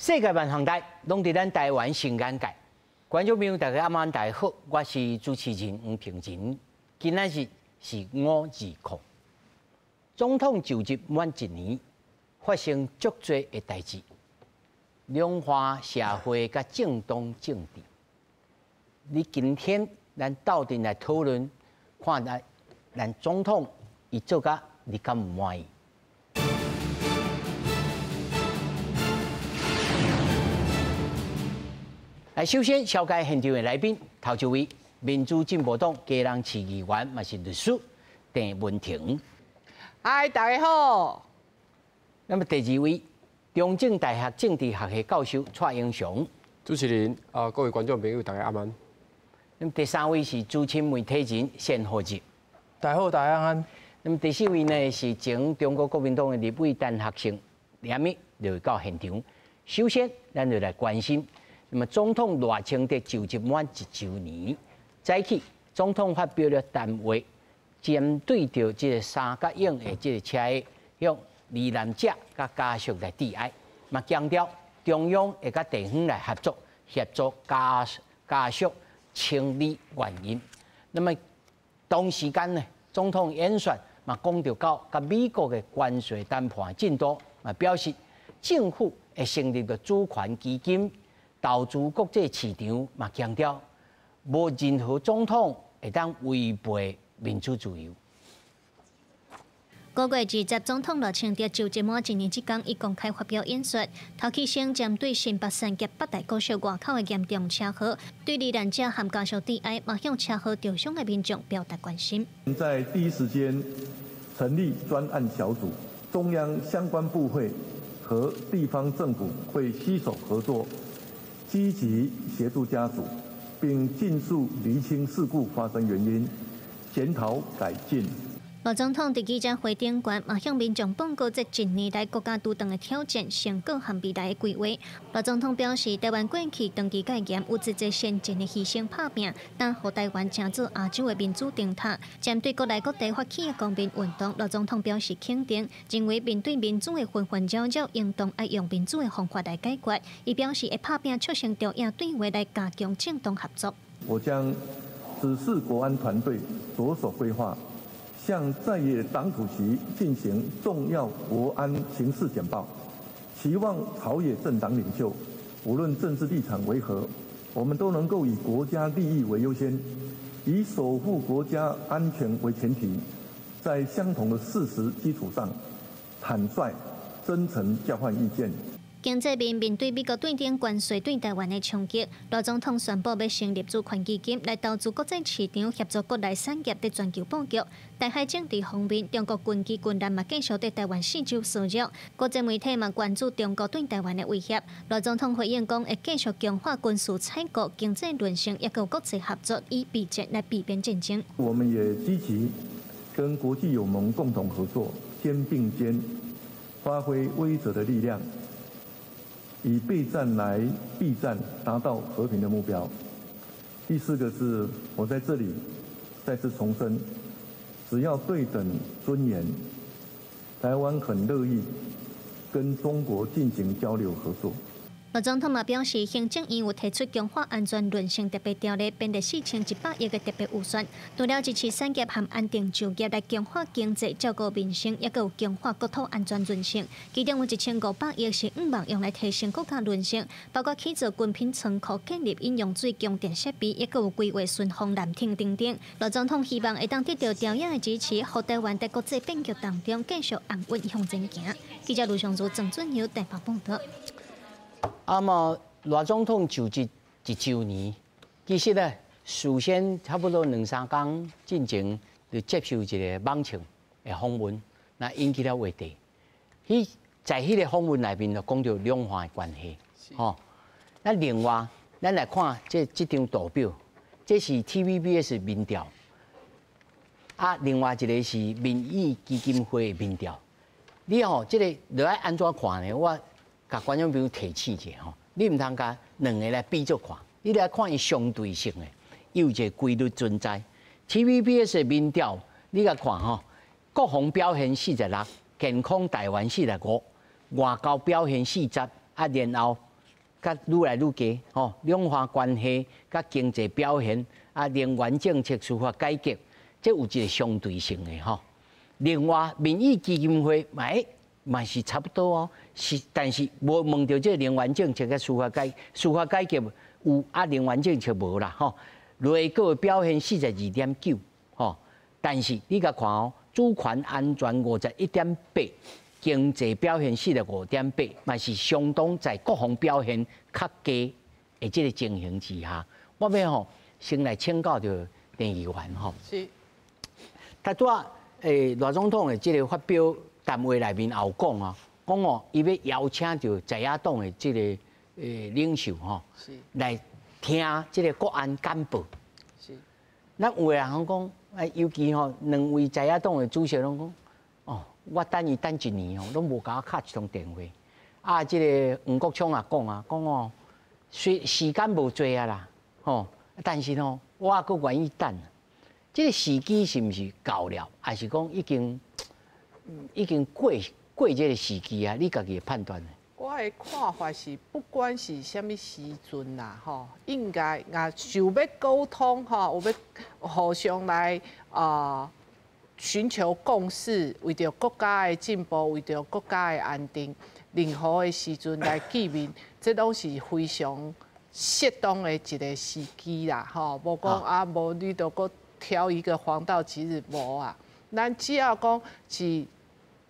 世界萬行台攏佇咱台灣新眼界。觀眾朋友大家暗暗大家好，我是主持人黃平仁。今仔日是五二空，總統就職滿一年，發生足濟的代誌，兩岸社會佮政黨政治。你今天咱鬥陣來討論，看咱咱總統伊做甲你敢有滿意？來，首先紹介現場的來賓，頭一位民主進步黨基隆市議員，嘛是律師鄭文婷。嗨，大家好。那麼第二位，中正大學政治學系教授蔡英雄。主持人啊，各位觀眾朋友，大家晚安。那麼第三位是資深媒體人單厚仁。大家好，大家安。那麼第四位呢是前中國國民黨的立委陳學聖，下面就會到現場。首先，咱就來關心。那麼總統賴清德就職滿一週年，早起總統發表了談話，針對著這個三甲湧的這個車禍，向罹難者佮家屬來致哀，嘛強調中央會佮地方來合作，協助家家屬清理原因。那麼同時間呢，總統演說嘛講著到佮美國的關稅談判進度，嘛表示政府會成立個主權基金。投資國際市場嘛強調，無任何總統會當違背民主自由。5月20，總統賴清德就職滿一年這工，伊公開發表演說，頭起先針對新北三峽北大高速外口的嚴重車禍，對罹難者和家屬致哀，嘛向車禍受傷的民眾表達關心。在第一時間成立專案小組，中央相關部會和地方政府會攜手合作。積極協助家屬，並盡速釐清事故發生原因，檢討改進。賴總統佇記者會頂懸，嘛向民眾報告這一年來國家拄著的挑戰、成果和未來的規劃。賴總統表示，台灣過去長期戒嚴，有足濟先進的犧牲拍拚，但予台灣成做亞洲的民主燈塔。針對國內各地發起的公民運動，賴總統表示肯定，認為面對民主的紛紛擾擾，應當愛用民主的方法來解決。伊表示會拍拚促成中印對話來加強政黨合作。我將指示國安團隊着手規劃。向在野黨主席進行重要國安形勢簡報，期望朝野政黨領袖，無論政治立場為何，我們都能夠以國家利益為優先，以守護國家安全為前提，在相同的事實基礎上，坦率、真誠交換意見。經濟面面對美國對頂關稅對台灣的衝擊，賴總統宣布欲成立主權基金來投資國際市場，協助國內產業佇全球布局。台海政治方面，中國軍機軍艦嘛繼續佇台灣四周騷擾，國際媒體嘛關注中國對台灣的威脅。賴總統回應講，會繼續強化軍事採購、經濟韌性，抑閣有國際合作，以備戰來避免戰爭。我們也積極跟國際友盟共同合作，肩並肩，發揮威懾的力量。以備戰來避戰，達到和平的目標。第四個是我在這裡再次重申，只要對等尊嚴，台灣很樂意跟中國進行交流合作。賴總統嘛表示，行政院有提出強化安全韌性特別條例，編列4100億的特別預算，除了支持產業和安定就業來強化經濟、照顧民生，抑閣有強化國土安全韌性。其中有1500億是向望用來提升國家韌性，包括起造軍品倉庫、建立飲用水供電設備，抑閣有規劃順風艦艇等等。賴總統希望會當得到朝野的支持，予台灣佇國際變局當中繼續安穩向前行。記者盧尚如、鄭俊友台北報道。啊嘛，賴總統就職一週年，其實呢，事先差不多兩三工進前就接受一個網唱的訪問，那引起了話題。彼在彼個訪問內面就講著兩岸的關係，吼。那另外，咱來看這這張圖表，這是 TVBS 民調，啊，另外一個是民意基金會的民調。你吼，這個著愛按怎看呢？我共觀眾朋友提醒一下吼，你毋通共兩个來比做看，你來看伊相對性的，有一個規律存在。TVBS 的民調，你共看吼，國防表現46，健康台灣45，外交表現40，啊，然後佮愈來愈低，吼，兩岸關係佮經濟表現啊，能源政策、司法改革，這有一個相對性的吼。另外，民意基金會嘛，嘛是差不多哦，是，但是無問著這個能源政策佮司法改革有啊，能源政策無啦，吼。內閣的表現42.9，吼，但是你共看哦，主權安全51.8。經濟表現45.8，嘛是相當在各方表現較低的這個情形之下，我欲吼先來請教著鄭議員吼。是。他拄仔賴總統的這個發表談話內面也有講啊，講哦，伊欲邀請著在野黨的這個領袖吼，來聽這個國安簡報。是。咱有的人講，尤其吼兩位在野黨的主席攏講，哦，我等伊等一年哦，攏無共我敲一通電話。啊，這個黃國昌也講啊，講哦，雖時間無濟啊啦，吼，但是吼，我猶閣願意等。這個時機是毋是到了，還是講已經過這個時機啊？你家己的判斷呢？我的看法是，不管是啥物時陣啦，吼，應該若想欲溝通，吼，有欲互相來啊尋求共識，為著國家的進步，為著國家的安定，任何的時陣來見面，這攏是非常適當的一個時機啦，吼，無講啊，無你著閣挑一個黃道吉日無啊，咱只要講是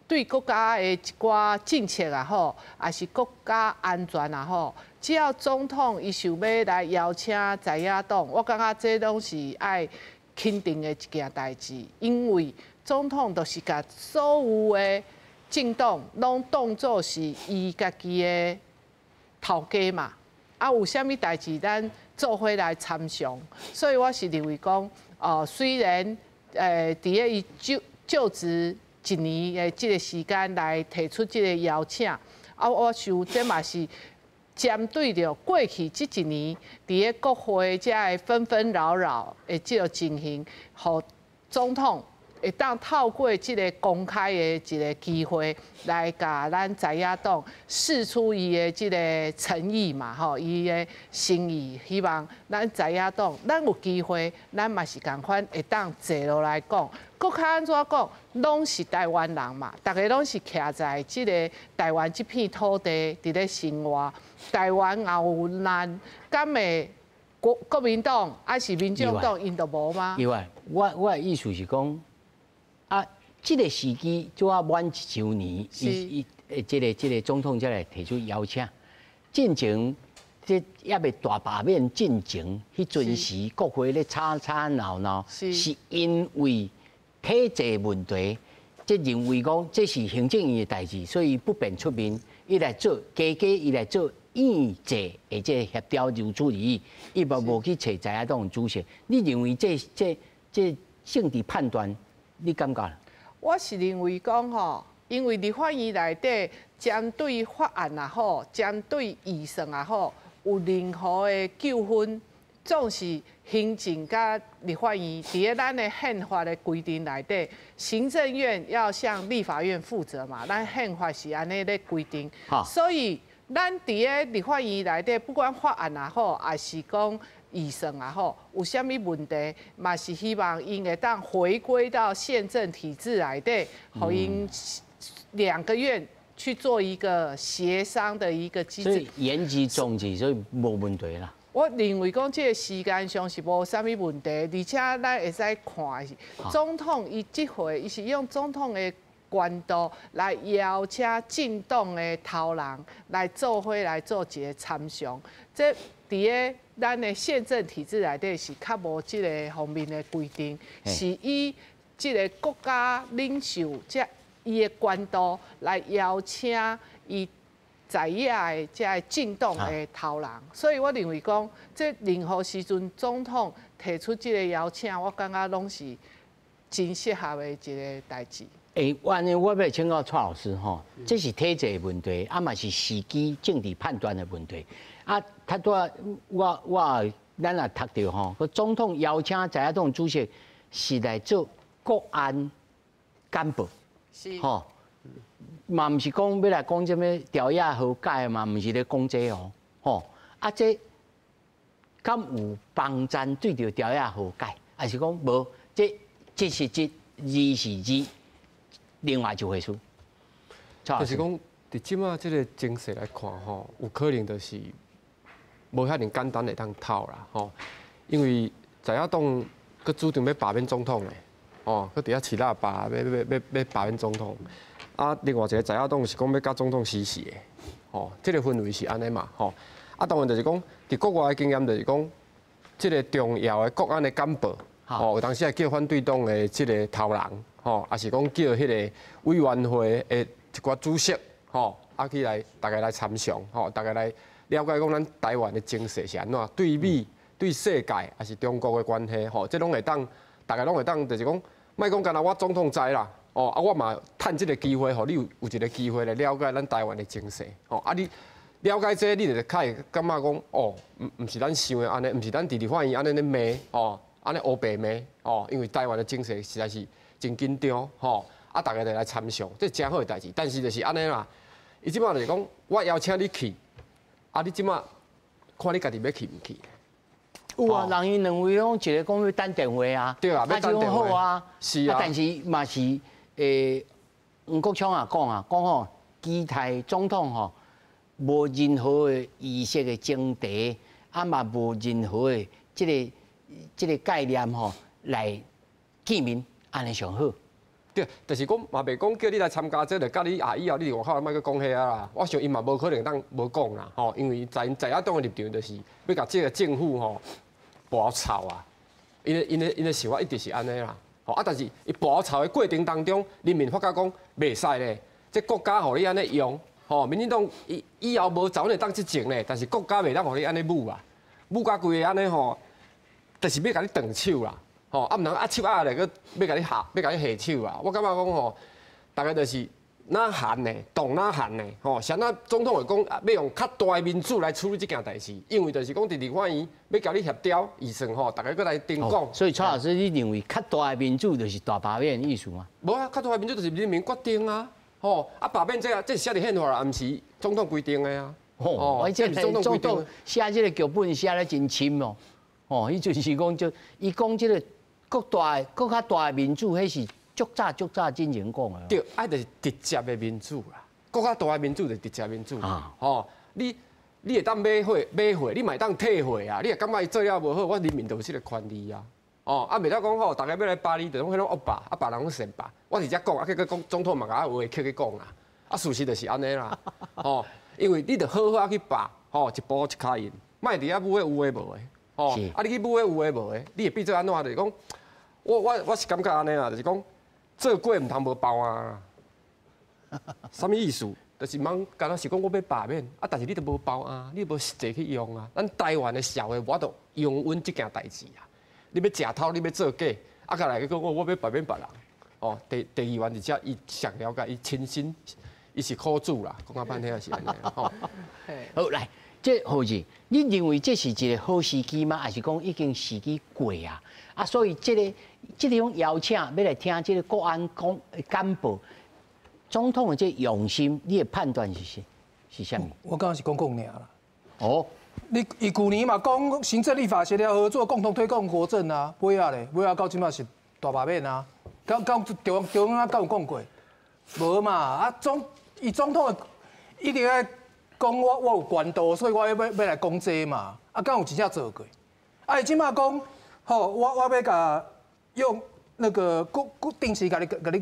對國家的一寡政策也好，抑是國家安全也好，只要總統伊想欲來邀請在野黨，我感覺這攏是愛肯定的一件代誌，因為總統就是共所有的政黨攏當做是伊家己的頭家嘛。啊，有啥物代誌，咱做伙來參詳。所以我是認為講，哦，雖然佇咧伊就職一年的這個時間來提出這個邀請，啊，我想這嘛是針對著過去這一年佇咧國會遮的紛紛擾擾的這個情形，予總統會當透過這個公開的一個機會，來共咱在野黨釋出伊的這個誠意嘛，吼，伊的心意，希望咱在野黨，咱有機會，咱嘛是仝款會當坐落來講，閣較按怎講，攏是台灣人嘛，逐家攏是徛在這個台灣這片土地佇咧生活，台灣也有難，敢會國民黨抑是民眾黨，𪜶就無嗎？有啊，我的意思是講，啊，這個時機拄仔滿一週年，伊伊這個總統才來提出邀請。進前這猶未大罷免進前，彼陣時國會咧吵吵鬧鬧，是因為體制問題，這認為講這是行政院的代誌，所以不便出面，伊來做加加伊來做院際的這個協調如此而已，伊嘛無去揣在野黨主席。你認為這政治判斷，你感覺？我是認為講吼，因為立法院內底針對法案也好，針對預算也好，有任何的糾紛，總是行政佮立法院佇咧咱的憲法的規定內底，行政院要向立法院負責嘛，咱憲法是按呢咧規定，所以咱佇咧立法院內底，不管法案也好，抑是講預算也好，有啥物問題，嘛是希望𪜶會當回歸到憲政體制內底，予𪜶兩個院去做一個協商的一個機制。所以言之總之，所以無問題啦。我認為講這個時間上是無啥物問題，而且咱會使看的是總統伊這回伊是用總統的權度來邀請政黨的頭人來做伙來做一個參詳。這佇咧咱的憲政體制內底是較無這個方面的規定，是以這個國家領袖這伊的權度來邀請伊在野的這個政黨的頭人，所以我認為講，這任何時陣總統提出這個邀請，我感覺攏是真適合的一個代誌。欸，我按呢，我欲請教蔡老師吼，這是體制的問題，啊嘛是時機政治判斷的問題。啊，他拄仔我咱也讀著吼，個總統邀請在野黨主席是來做國安簡報，吼，嘛毋是講欲來講啥物朝野和解嘛，毋是咧講這哦，吼，啊這敢有幫贊對著條約和解，還是講無？這這是這，二是二，另外一回事。就是講，佇這馬這個情勢來看吼，有可能就是無遐爾簡單會當透啦吼，因為在野黨閣主張欲罷免總統咧，吼，閣佇遐飼喇叭，欲欲欲欲罷免總統。啊，另外一個在野黨是講欲佮總統死死的，吼，這個氛圍是按呢嘛，吼。啊，當然就是講，佇國外的經驗就是講，這個重要的國安的簡報，吼，有當時會叫反對黨的這個頭人，吼，抑是講叫彼個委員會的一寡主席，吼，啊去來逐家來參詳，吼，逐家來了解講咱台灣的情勢是按怎，對美、對世界，抑是中國的關係，吼，這攏會當，逐家攏會當，就是講，莫講干焦我總統知啦，哦，啊我嘛趁這個機會，予你有一個機會來了解咱台灣的情勢，吼，啊你了解這個，你就較會感覺講，哦，毋是咱想的按呢，毋是咱佇立法院按呢咧罵，哦，按呢烏白罵，哦，因為台灣的情勢實在是真緊張，吼，啊，逐家就來參詳，這真好的代誌。但是就是按呢啦，伊這馬就是講，我邀請你去，啊，你這馬看你家己欲去毋去？有啊，人𪜶兩位攏一个講欲等電話啊，對啊，欲等電話啊，是啊，但是嘛是黃國昌也講啊，講吼，期待總統吼無任何的儀式的前提，啊嘛無任何的這個概念吼來見面，按呢上好。對，就是講嘛，袂講叫你來參加這個，佮你啊以後你佇外口莫閣講彼仔啦。我想𪜶嘛無可能當無講啦，吼，因為在𪜶在野黨的立場就是欲共這個政府吼跋臭啊，𪜶的想法一直是按呢啦，吼啊，但是伊跋臭的過程當中，人民發覺講袂使咧，這國家予你按呢用，吼，民進黨以後無走會當執政咧，但是國家袂當予你按呢舞啊，舞甲規个按呢吼，就是欲共你斷手啦。吼，啊，毋通壓手壓來，閣欲共你下，欲共你下手啊！我感覺講吼，逐家就是哪寒呢，動哪寒呢，吼，啥那總統會講欲用較大的民主來處理這件代誌，因為就是講佇立法院欲共你協調預算吼，逐家閣來頂講。所以蔡老師，你認為較大的民主就是大罷免的意思嗎？無啊，較大的民主就是人民決定啊，吼，啊罷免這個，這是寫佇憲法啦，毋是總統規定的啊。吼，這總統寫這個劇本寫得真深哦，吼，伊就是講就，伊講這個。閣大、閣較大的民主，彼是足早足早進前講的。對，啊，就是直接的民主啦。閣較大的民主就是直接民主。啊，吼，你會當買貨買貨，你嘛會當退貨啊。你若感覺伊做了無好，我人民就有這個權利啊。哦，啊，袂當講吼，逐家欲來罷你，就攏彼種惡霸，啊，別人攏善霸。我佇遮講，啊，結果講總統嘛共我話客去講啊。啊，事實就是按呢啦。吼，因為你著好好仔去罷，吼，一步一跤印，莫佇遐舞彼有的無的。哦，啊！你去舞彼有的無的，你會變做按怎？就是講，我是感覺按呢啦，就是講做粿毋通無包啊。啥物意思？就是茫敢若是講我欲罷免，啊，但是你都無包啊，你無實際去用啊。咱台灣的社會無法度容忍這件代誌啊。你欲食偷，你欲做假，啊，閣來講我欲罷免別人。哦，第二原佇遮，伊上了解，伊親身，伊是苦主啦，講較歹聽是按呢。吼，好來。這何志，你認為這是一個好時機嗎？還是講已經時機過啊？啊，所以這種邀請欲來聽這個國安講簡報，總統的這用心，你的判斷是是啥物？我感覺是講講爾啦。哦，你伊舊年嘛講行政立法協調合作，共同推動國政啊，尾仔咧，尾仔到這馬是大罷免啊。敢中央敢有講過？無嘛？啊伊總統一定愛。講我有權度，所以我欲來講這嘛。啊，敢有真正做過？啊，伊這馬講，吼，我欲共用那個固定期共你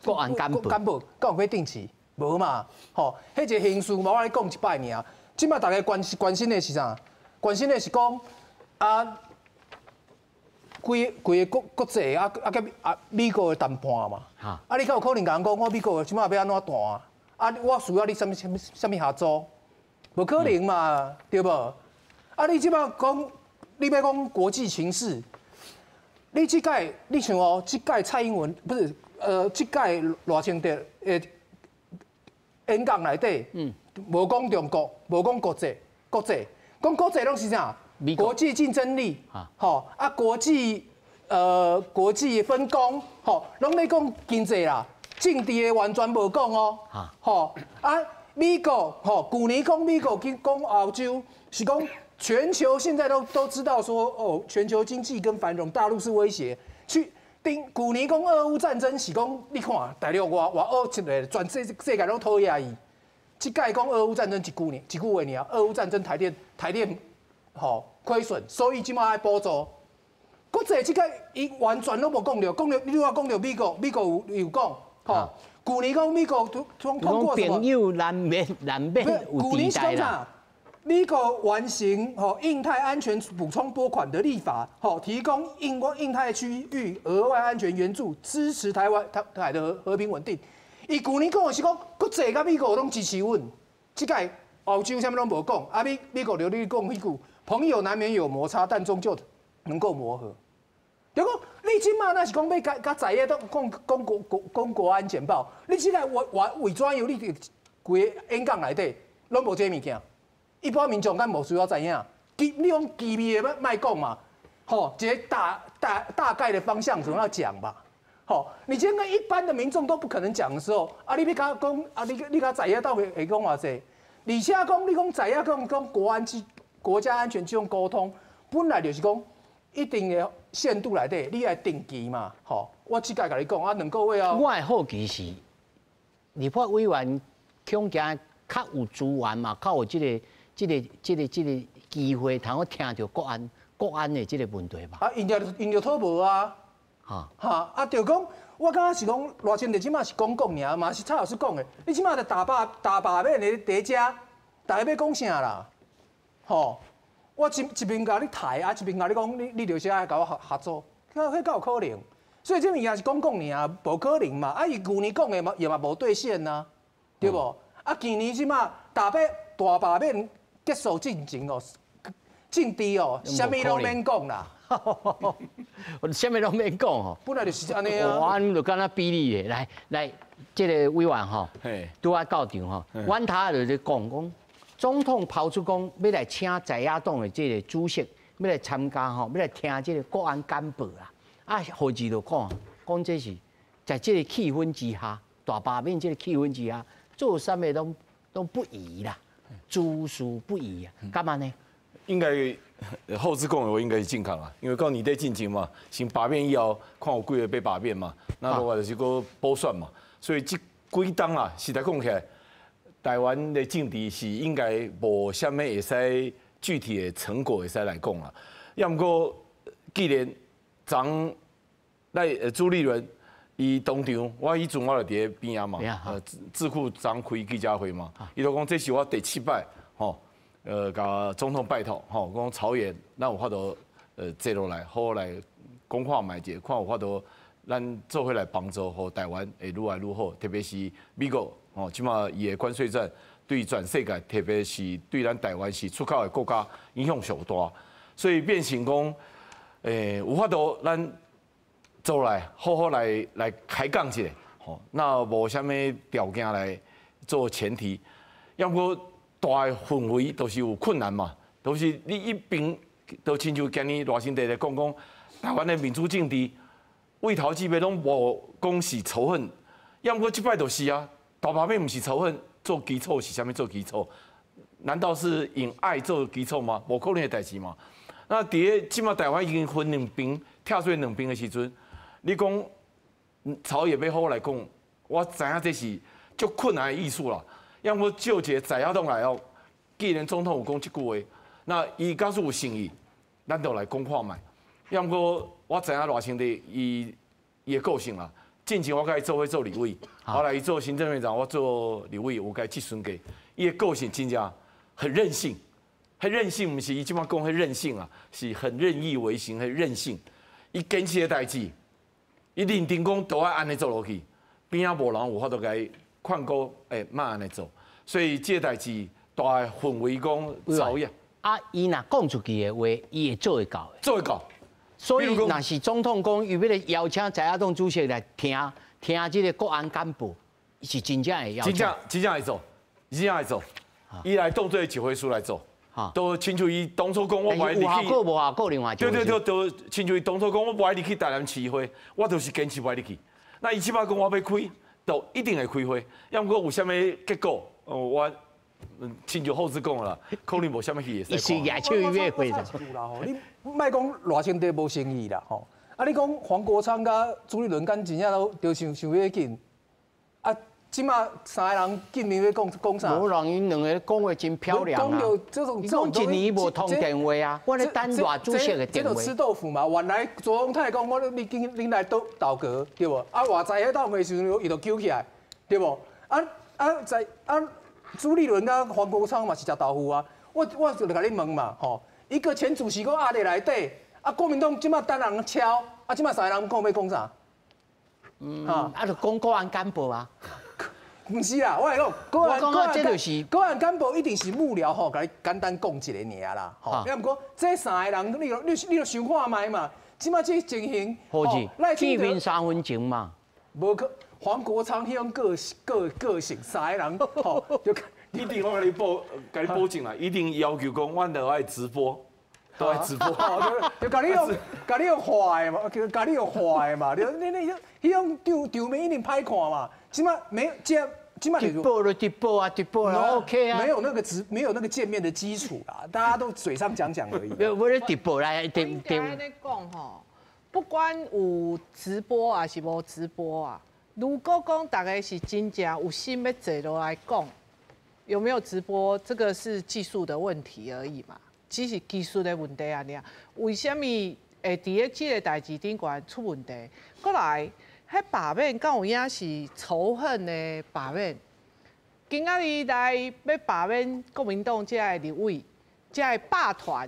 國安簡報，簡報，敢有欲定期？無嘛？吼，彼一個形式嘛，我咧講一擺爾。這馬逐家關心的是啥？關心的是講啊，規規个國際啊啊佮啊美國的談判嘛。啊，你敢有可能共人講，我美國這馬欲按怎談？啊，我需要你啥物啥物啥物協助？無可能嘛，對無？啊，你這馬講，你欲講國際情勢，你這屆你像哦，這屆蔡英文不是，這屆賴清德的演講內底，無講中國，無講國際，國際，講國際攏是啥？國際競爭力，吼啊，國際分工，吼，攏咧講經濟啦，政治的完全無講哦，吼啊，美國吼，舊年講美國跟講歐洲，是講全球現在都知道說哦，全球經濟跟繁榮，大陸是威脅。去頂舊年講俄烏戰爭是講，你看大陸偌偌惡一個，全世界攏討厭伊。這屆講俄烏戰爭一句爾，一句話爾，俄烏戰爭台電吼虧損，所以這馬愛補助。國際這個伊完全攏無講著，講著你話講著美國，美國有講吼。舊年講美國通過什麼？朋友難免有敵意啦。美國完成吼印太安全補充撥款的立法，吼提供印太區域額外安全援助，支持台灣台海的和平穩定。伊舊年講的是講國際佮美國攏支持阮，這屆歐洲啥物攏無講，啊美國就你講彼句，朋友難免有摩擦，但終究能夠磨合。就講你這馬若是講欲共在野黨講講國安簡報，你這個為怎樣？你佇規个演講內底攏無這物件，一般民眾敢無需要知影？你講機密的欲莫講嘛，吼，一個大概的方向總要講吧。吼，你這個一般的民眾都不可能講的時候，啊，你欲共講，啊，你共在野黨會講偌濟？而且講你講在野講講國家安全這種溝通，本來就是講一定的限度內底，你愛定期嘛，吼。我這屆共你講啊，2個月啊。我的好奇是，立法委員恐驚較有資源嘛，較有這個機會，通好聽著國安的這個問題吧。啊，𪜶就討無啊。哈哈，啊，就講，我感覺是講賴清德這馬是講講爾，嘛是蔡老師講的。你這馬佇大罷免的佇遮，大家欲講啥啦？吼，我一邊共你刣，啊一邊共你講，你就是愛共我合作，彼敢有可能？所以這物件是講講爾，無可能嘛。啊，伊舊年講的嘛，也嘛無兌現啊，對無？啊，今年這馬大罷免結束進前哦，政治哦，啥物攏免講啦。啥物攏免講吼，本來就是按呢啊。我就敢若比你的，來來，這個委員吼，拄仔到場吼，阮頭就咧講講，總統拋出講欲來請在野黨的這個主席，欲來參加吼，欲來聽這個國安簡報啦。啊，何志就講，講這是在這個氣氛之下，大罷免這個氣氛之下，做啥物攏不宜啦，諸事不宜啊，幹嘛呢？應該後置講的話應該是正確啦，因為到年底進前嘛，先罷免以後，看有幾个欲罷免嘛，那另外就是閣補選嘛，所以這幾冬啊，實在講起來，台灣的政治是應該無啥物會使具體的成果會使來講啦。抑毋過，既然昨來朱立倫伊當場，我彼陣我就佇咧邊仔嘛，智庫昨開記者會嘛，伊就講這是我第七擺吼。共總統拜託，吼，講朝野，咱有法度坐落來，好好來講看覓者，看有法度咱做伙來幫助，予台灣會愈來愈好，特別是美國，吼，這馬伊的關稅戰對全世界，特別是對咱台灣是出口的國家影響上大，所以變成講，有法度咱坐來好好來開講一下，吼，那無啥物條件來做前提，抑毋過大的氛圍都是有困難嘛，都是你一邊都親像今年賴清德咧講講，台灣的民主政治對頭至尾攏無講是仇恨，抑毋過這擺就是啊，大罷免毋是仇恨做基礎是啥物做基礎？難道是用愛做基礎嗎？無可能的代誌嘛。那佇咧這馬台灣已經分兩邊拆做兩邊的時陣，你講朝野欲好好來講，我知影這是足困難的藝術啦。抑毋過召一個在野黨來哦，既然總統有講這句話，那伊假使有誠意，咱就來講看覓。抑毋過我知影賴清德伊的個性啦。進前我共伊做伙做立委，後來伊做行政院長，我做立委，有共伊質詢過。伊的個性真正很任性，彼任性毋是伊這馬講彼任性啊，是很任意為行，彼任性。伊堅持的代誌，伊認定講都愛按呢做落去，邊仔無人有法度共伊勸告，欸，莫按呢做。所以這個代誌大的氛圍講朝野。啊，伊若講出去的話，伊會做會到的。做會到。所以，若是總統講伊欲來邀請在野黨主席來聽聽這個國安簡報，是真正會邀請。真正會做，真正會做。伊來當做一回事來做，都親像伊當初講我無愛入去。有效果無效果另外。對對對，都親像伊當初講我無愛入去台南市會，我就是堅持無愛入去。那伊這擺講我欲開，都一定會開會。抑毋過有啥物結果？我亲像后子讲啦，可能无啥物戏会伊使看。是举手伊欲回的。你莫讲赖清德无诚意啦，吼！啊，你讲黄国昌佮朱立伦敢真正都著想想欲紧，啊，这马三个人见面欲讲讲啥？无人𪜶两个讲话真漂亮啊！伊讲一年无通电话啊，我咧等赖主席的电话。这就吃豆腐嘛。原来卓荣泰讲我你紧恁来倒倒阁对无？啊，偌在彼斗的时阵，伊就揪起来，对无？啊啊在啊，朱立伦佮黄国昌嘛是食豆腐啊。我就共你问嘛，吼，一个前主席阁压伫内底，啊，国民党这马等人敲，啊，这马三个人讲欲讲啥？嗯，啊，就讲国安干部啊。毋是啦，我来讲，国安这就是国安干部一定是幕僚吼，共你简单讲一个尔啦。吼，啊，毋过这三个人，你著想看觅嘛？这马这情形，好字，见面三分情嘛。无可黄国昌彼种个性，三个人吼，就一定我共你保证啦，一定要求讲，阮都爱直播，都爱直播，就共你用画的嘛，共你用画的嘛，你彼种场面一定歹看嘛。这马没这，这马直播了直播啊，直播了 OK 啊，没有那个见面的基础啦，大家都嘴上讲讲而已。无咧直播来，应该按呢讲吼，不管有直播还是无直播啊，如果讲大家是真正有心欲坐落来讲，有没有直播，这个是技术的问题而已嘛，只是技术的问题啊尔。为什么会伫咧这个代志顶悬出问题？过来，彼罢免敢有影是仇恨的罢免？今仔日来欲罢免国民党这个立委，这个霸团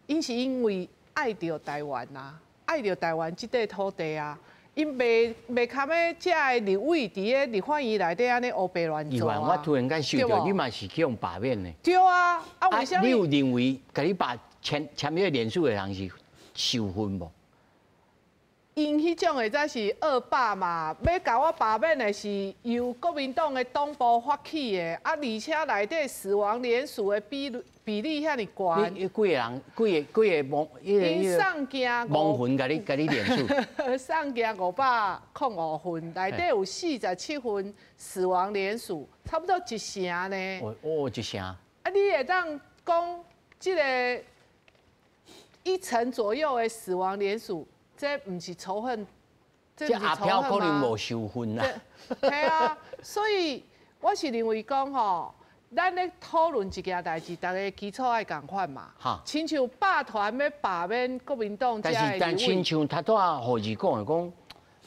，𪜶是因为爱著台湾啊，爱著台湾这块土地啊，𪜶袂堪欲这个立委伫咧立法院内底按呢乌白乱做啊。我突然间想著，你嘛是去予罢免的。对啊，啊为啥物？你有认为共你罢签签约联署的人是仇恨无？𪜶彼种的才是恶霸嘛，欲共我罢免的是由国民党的党部发起的，啊，而且内底死亡连署的比例遐尔悬。你几个人？几个亡？𪜶送件亡魂共你连署。送件505份，内底有47份死亡连署，差不多一成呢。哦，一成。啊，你会当讲这个一成左右的死亡连署？这毋是仇恨，这阿飘可能无仇恨啦。系啊，所以我是认为讲吼，咱咧讨论一件代志，大家基础爱仝款嘛。哈，亲像霸团欲罢免国民党，但是但亲像头拄仔何志讲的讲，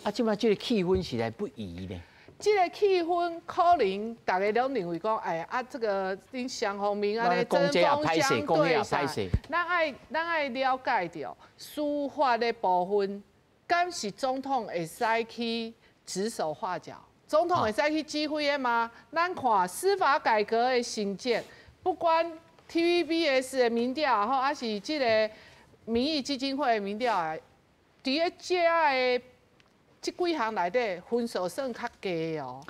啊，这马这个气氛实在不宜呢。这个气氛可能大家拢认为讲，哎啊，这个恁双方面按呢针锋相对啥？咱爱了解著司法的部分，敢是总统会使去指手画脚？总统会使去指挥的吗？咱看司法改革的成绩，不管 TVBS 的民调吼，还是这个民意基金会的民调啊，伫咧这的这几项内底分数算较低哦。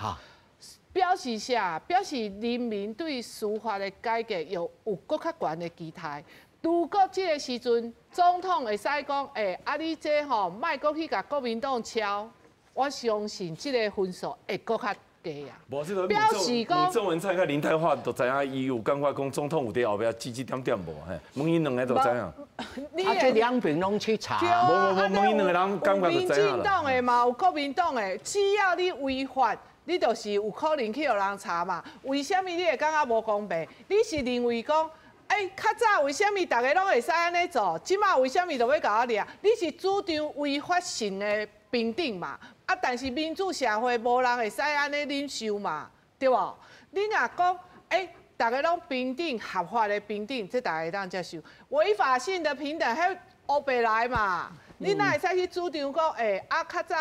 表示啥？表示人民对司法的改革有阁较悬的期待。如果这个时阵总统会使讲，欸，啊你这吼莫阁去共国民党敲，我相信这个分数会阁较低啊。表示讲，郑文灿佮林泰发都知影，伊有感觉讲总统有伫后壁指指点点无？嘿，问𪜶两个就知影。啊，这两边拢去查。无无无，问𪜶两个人感觉就知影。民进党的嘛，有国民党的，只要你违法，你就是有可能去予人查嘛。为啥物你会感觉无公平？你是认为讲，欸，较早为啥物大家拢会使按呢做？这马为啥物就欲共我掠？你是主张违法性的平等嘛？啊，但是民主社会无人会使按呢忍受嘛，对无？你若讲，欸，大家拢平等，合法的平等，这大家会当接受。违法性的平等，彼乌白来嘛？你哪会使去主张讲，欸，啊，较早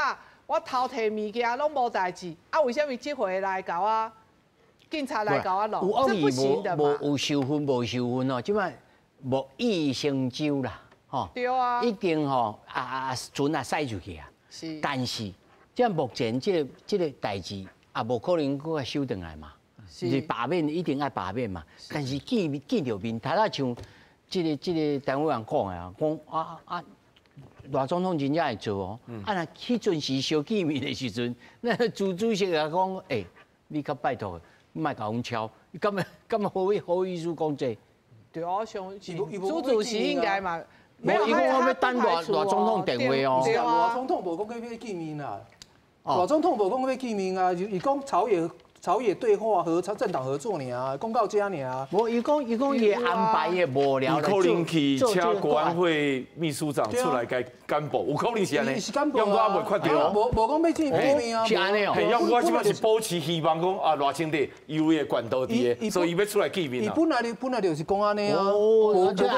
我偷提物件拢无代志，啊，为啥物这回来共我警察来共我弄？这不行的嘛。无有仇恨，无仇恨哦，这马木已成舟啦，吼。对啊。一定吼，啊船啊驶出去啊。是。但是，这目前这个代志也无可能阁收转来嘛。是罢免一定爱罢免嘛。但是见著面，头仔像这个单位人讲的啊，讲啊啊，赖总统真正会做哦。啊，若彼阵时相见面的时阵，那朱主席也讲，欸，你较拜托，莫共阮敲，你敢好意思講這個？對，我相信朱主席應該嘛，沒有，伊講我欲等賴總統電話哦。是啊，賴總統無講欲見面啦。賴總統無講欲見面啊，伊講朝野對話和政黨合作爾，講到遮爾。無，伊講伊安排的無聊。有可能去請國安會秘書長出來共簡報，有可能是按呢。因為我猶未確定。無講欲見面啊。是按呢哦。嘿，因為我這擺是保持希望，講啊賴清德有伊的管道佇个，所以伊欲出來見面啊。伊本來就是講按呢啊。哦，所以這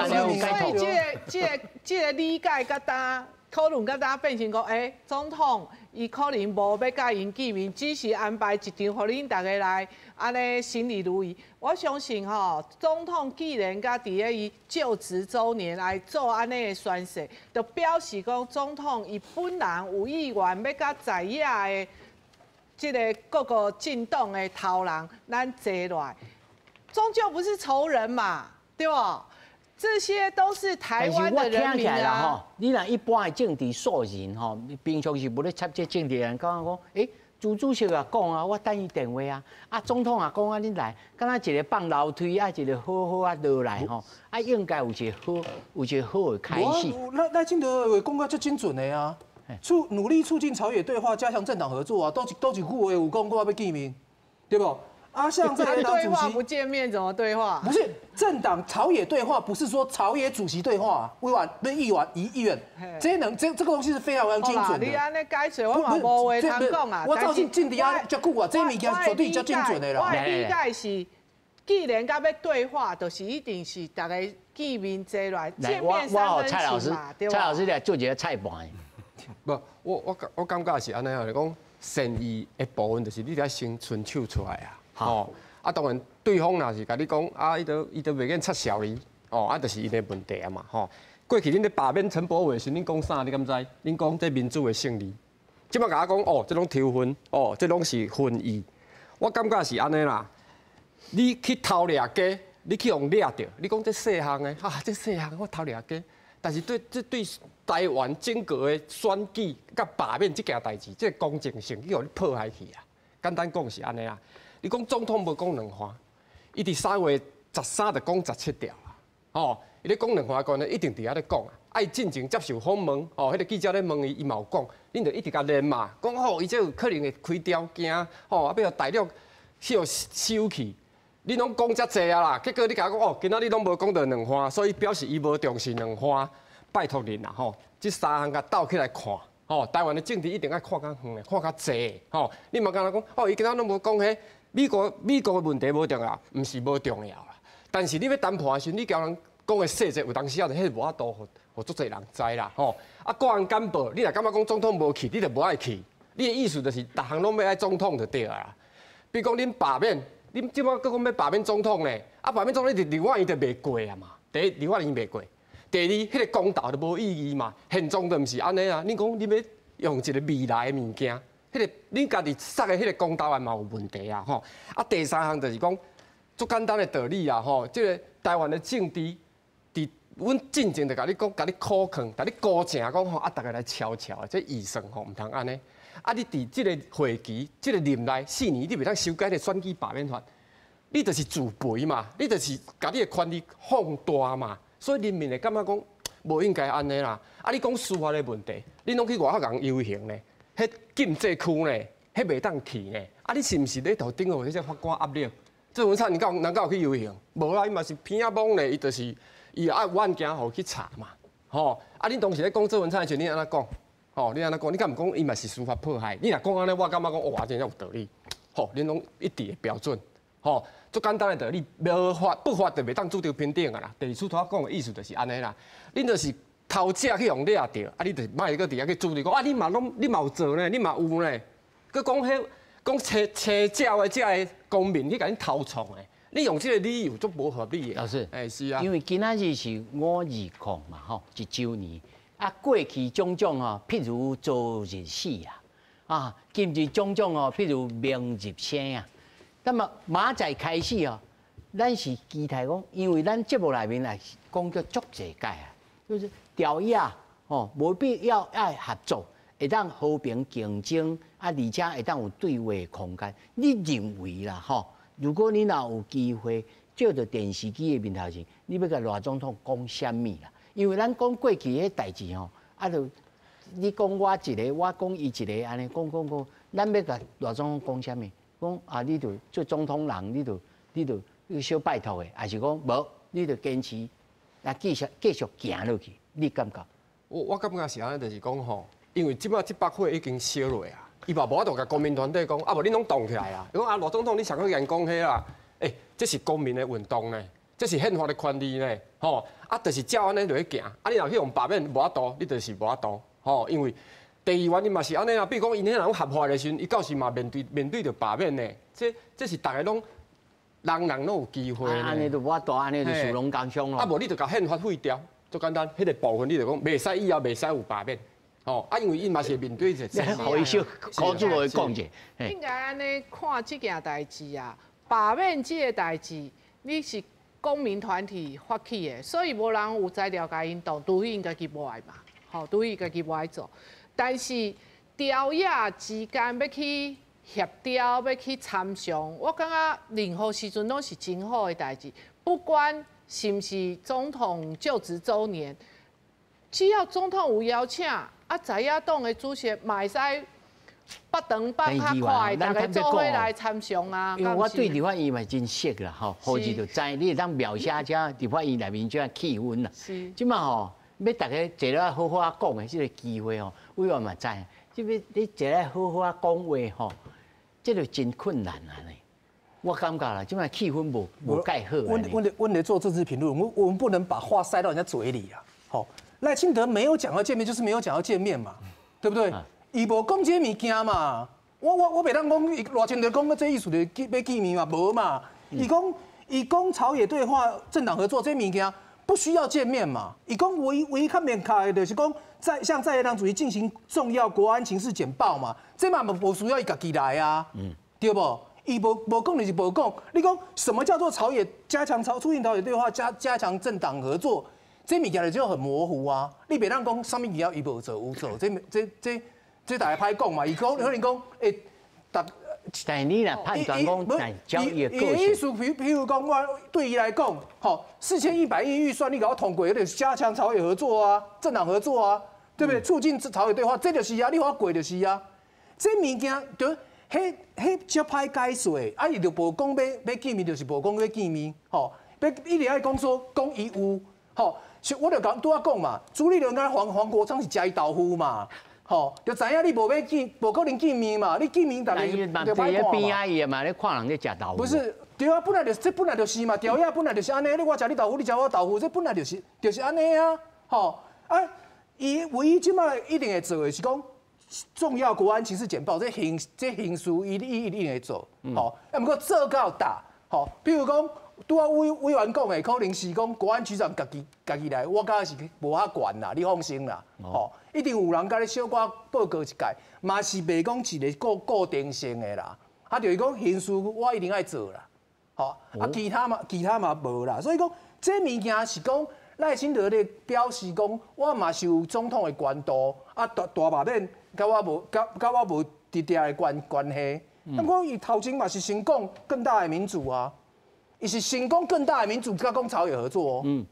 個理解佮焦討論佮焦變成講，欸，總統伊可能無欲佮𪜶見面，只是安排一場予恁逐家來按呢心裡如意。我相信吼，總統既然佮佇咧伊就職週年來做按呢的宣誓，就表示講總統伊本人有意願欲佮在野的這个各個政黨的頭人，咱坐落來，終究不是仇人嘛，對無？這些都是台灣的人民啊！你若一般的政治素人吼，平常時無咧插這政治人，感覺講，欸，朱主席也講啊，我等伊電話啊，啊，總統也講啊，恁來，敢若一个放樓梯啊，一个好好啊落來吼，啊，應該有一個好的開始。賴清德話講甲足精準的啊，努力促進朝野對話，加強政黨合作啊，佗一句話有講過欲見面，對無？啊，像這個對話不見面怎麼對話？不是政黨朝野對話，不是說朝野主席對話。委員、不是議員、議員，這能這個東西是非常非常精準的。你按呢解釋，我嘛無話通講啊。我照進政治啊，遮久啊，這物件絕對較精準的啦。我的理解是，既然佮欲對話，就是一定是逐家見面坐來，見面三分情嘛，對。蔡老師來做一個菜盤。無，我感覺是按呢啊，就是講善意的部分，就是你得先伸手出來啊。吼，啊，當然對方若是共你講，啊，伊都袂免插潲你，哦，啊，就是𪜶的問題啊嘛，吼。過去恁咧罷免陳柏惟時，恁講啥？你敢知？恁講這民主的勝利。這擺共我講，哦，這攏抽分，哦，這攏是分意。我感覺是按呢啦。你去偷掠雞，你去予掠著，你講這細項的，啊，這細項我偷掠雞，但是對這對台灣整個的選舉佮罷免這件代誌，這個公正性去予你破壞去啊。簡單講是按呢啦。你講總統無講兩番，伊佇3月13就講17條啊，吼，伊咧講兩番關係一定佇遐咧講啊。啊，伊進前接受訪問，吼，彼個記者咧問伊，伊嘛有講，恁就一直共連嘛，講吼，伊這有可能會開條件，吼，啊，欲予大陸去予收去，恁攏講遮濟啊啦，結果你共我講哦，今仔日攏無講著兩番，所以表示伊無重視兩番，拜託恁啦，吼，這三項共鬥起來看，吼，台灣的政治一定愛看較遠的，看較濟，吼，你嘛敢若講，哦，伊今仔攏無講彼。美國的問題無重要，毋是無重要啦。但是你欲談判的時陣，你共人講的細節，有當時啊，就彼無法度予足濟人知啦，吼。啊，國安簡報，你若感覺講總統無去，你就無愛去。你的意思就是，逐項攏欲愛總統就對啊。比如講，恁罷免，恁這擺閣講欲罷免總統呢？啊，罷免總統，你立法院就袂過啊嘛。第一，立法院袂過；第二，彼個公投就無意義嘛。現狀就毋是按呢啊。恁講恁欲用一個未來的物件。彼個恁家己設的彼個公投案嘛有問題啊！吼，啊，第三項就是講，足簡單的道理啊！吼，這個台灣的政治，佇阮進前就共你講，共你苦勸，共你鼓正講吼，啊，逐家來悄悄，這預算吼毋通按呢。啊，你佇這個會期、這個任內4年，你袂當修改這個選舉罷免法，你就是自肥嘛，你就是共你的權力放大嘛，所以人民會感覺講無應該按呢啦。啊，你講司法的問題，恁攏去外口共遊行呢？彼禁制區呢，彼袂當去呢。啊，你是毋是咧頭頂予彼隻法官壓力？鄭文燦，你敢有人敢有去遊行？無啊，伊嘛是偏仔懵咧，伊就是伊愛有案件予去查嘛。吼，啊，恁當時咧講鄭文燦的時陣，你按怎講？吼，你按怎講？你敢毋講伊嘛是司法迫害？你若講按呢，我感覺講哇，真正有道理。吼，恁攏一致的標準。吼，足簡單的道理，無法不法就袂當主張平等啊啦。第二次頭仔講的意思就是按呢啦，恁就是。頭者去予掠著，啊！你就莫閣佇遐去主張講，啊！你嘛攏你嘛有做呢，你嘛有呢。閣講彼講揣揣照的這个公民去共恁偷創的，你用這个理由足無合理的。老師，欸，是啊。因為今仔日是520嘛，吼，一週年。啊，過去種種吼，譬如昨日死啊，啊，今日種種吼，譬如明日生啊。那麼明仔開始哦，咱是期待講，因為咱節目內面來講叫足濟屆啊，就是。朝野吼，無必要愛合作，會當和平競爭啊，而且會當有對話空間。你認為啦吼？如果你若有機會照著電視機的面頭前，你欲共賴總統講啥物啦？因為咱講過去彼代誌吼，啊，就你講我一个，我講伊一个，按呢講講講，咱欲共賴總統講啥物？講啊，你著做總統人，你著小拜託的，抑是講無，你著堅持，啊，繼續繼續行落去，你感覺？我感覺是按呢，就是講吼，因為這擺這把火已經燒落啊，伊嘛無法度共公民團體講，啊無恁攏動起來啊！伊講啊，賴總統你上閣共𪜶講彼啦，欸，這是公民的運動呢，這是憲法的權利呢，吼，啊，就是照按呢落去行，啊，你若去予罷免無法度，你就是無法度，吼，因為第二原因嘛是按呢啊，比如講𪜶彼若講合法的時陣，伊到時嘛面對著罷免呢，這是逐个攏人人攏有機會。按呢就無法度，按呢就士農工商咯。啊，無你就共憲法廢掉，足簡單，彼個部分你就講袂使以後袂使有罷免，吼，啊，因為𪜶嘛是面對一個。予伊小苦主予伊講者。應該按呢看這件代誌啊，罷免這个代誌，你是公民團體發起的，所以無人有材料共𪜶擋，除非𪜶家己無愛嘛，吼，除非家己無愛做。但是朝野之間欲去協調，欲去參詳，我感覺任何時陣攏是真好的代誌，不管是毋是總統就職週年，只要總統有邀請，啊，在野黨的主席嘛會使北長北較快，逐家做伙來參詳啊。因為我對立法院嘛真熟啦，吼，好勢就知，你會當描寫這立法院內面這氣氛啦。這擺吼，欲逐家坐落來好好仔講的這个機會吼，委員嘛知，這欲你坐來好好仔講話吼，這就真困難啊呢。我感覺啦，這擺氣氛無蓋好。阮咧做政治評論，我們不能把話塞到人家嘴裡啊。好，賴清德沒有講要見面，就是沒有講要見面嘛，對不對？伊無講這物件嘛，我袂當講賴清德講這意思就欲見面嘛，無嘛。伊講朝野對話、政黨合作這物件不需要見面嘛。伊講唯一較明確的，就是講在向在野黨主席進行重要國安情勢簡報嘛，這嘛無需要伊家己來啊，對無？伊無講就是無講。你講什麼叫做朝野加強朝促進朝野對話，加強政黨合作，這物件就很模糊啊。你袂當講啥物物件伊無做有做，這大家歹講嘛。伊講可能講會，但是你若判斷講，交易的意思，譬如講，我對伊來講，吼，4100億預算，你共我通過，就是加強朝野合作啊，政黨合作啊，對不對？促進朝野對話，這就是啊，你予我過就是啊。這物件就彼足歹解釋，啊，伊就無講欲見面，就是無講欲見面，吼，欲一直愛講說講伊有，吼，我就講拄仔講嘛，朱立倫佮黃國昌是食伊豆腐嘛。吼，就知影你無欲見，無可能見面嘛。你見面，但是就歹看嘛。邊仔伊嘛咧看人咧食豆腐。不是，對啊，本來就是，這本來就是嘛，朝野本來就是按呢。你我食你豆腐，你食我豆腐，這本來就是按呢啊。吼，啊，伊唯一這擺一定會做的是講重要國安情勢簡報，這形式，伊一定會做。吼，啊，毋過做到大，吼，比如講，拄仔委員講的，可能是講國安局長家己來，我感覺是無遐懸啦，你放心啦，吼。一定有人共你小可報告一擺，嘛是袂講一个固定性的啦。啊，就是講形式我一定愛做啦，吼啊，其他嘛無啦。所以講這物件是講賴清德咧表示講，我嘛是有總統的權度，啊大罷免佮我無直接的關係。啊，我伊頭前嘛是先講更大的民主啊，伊是先講更大的民主，才講朝野合作哦。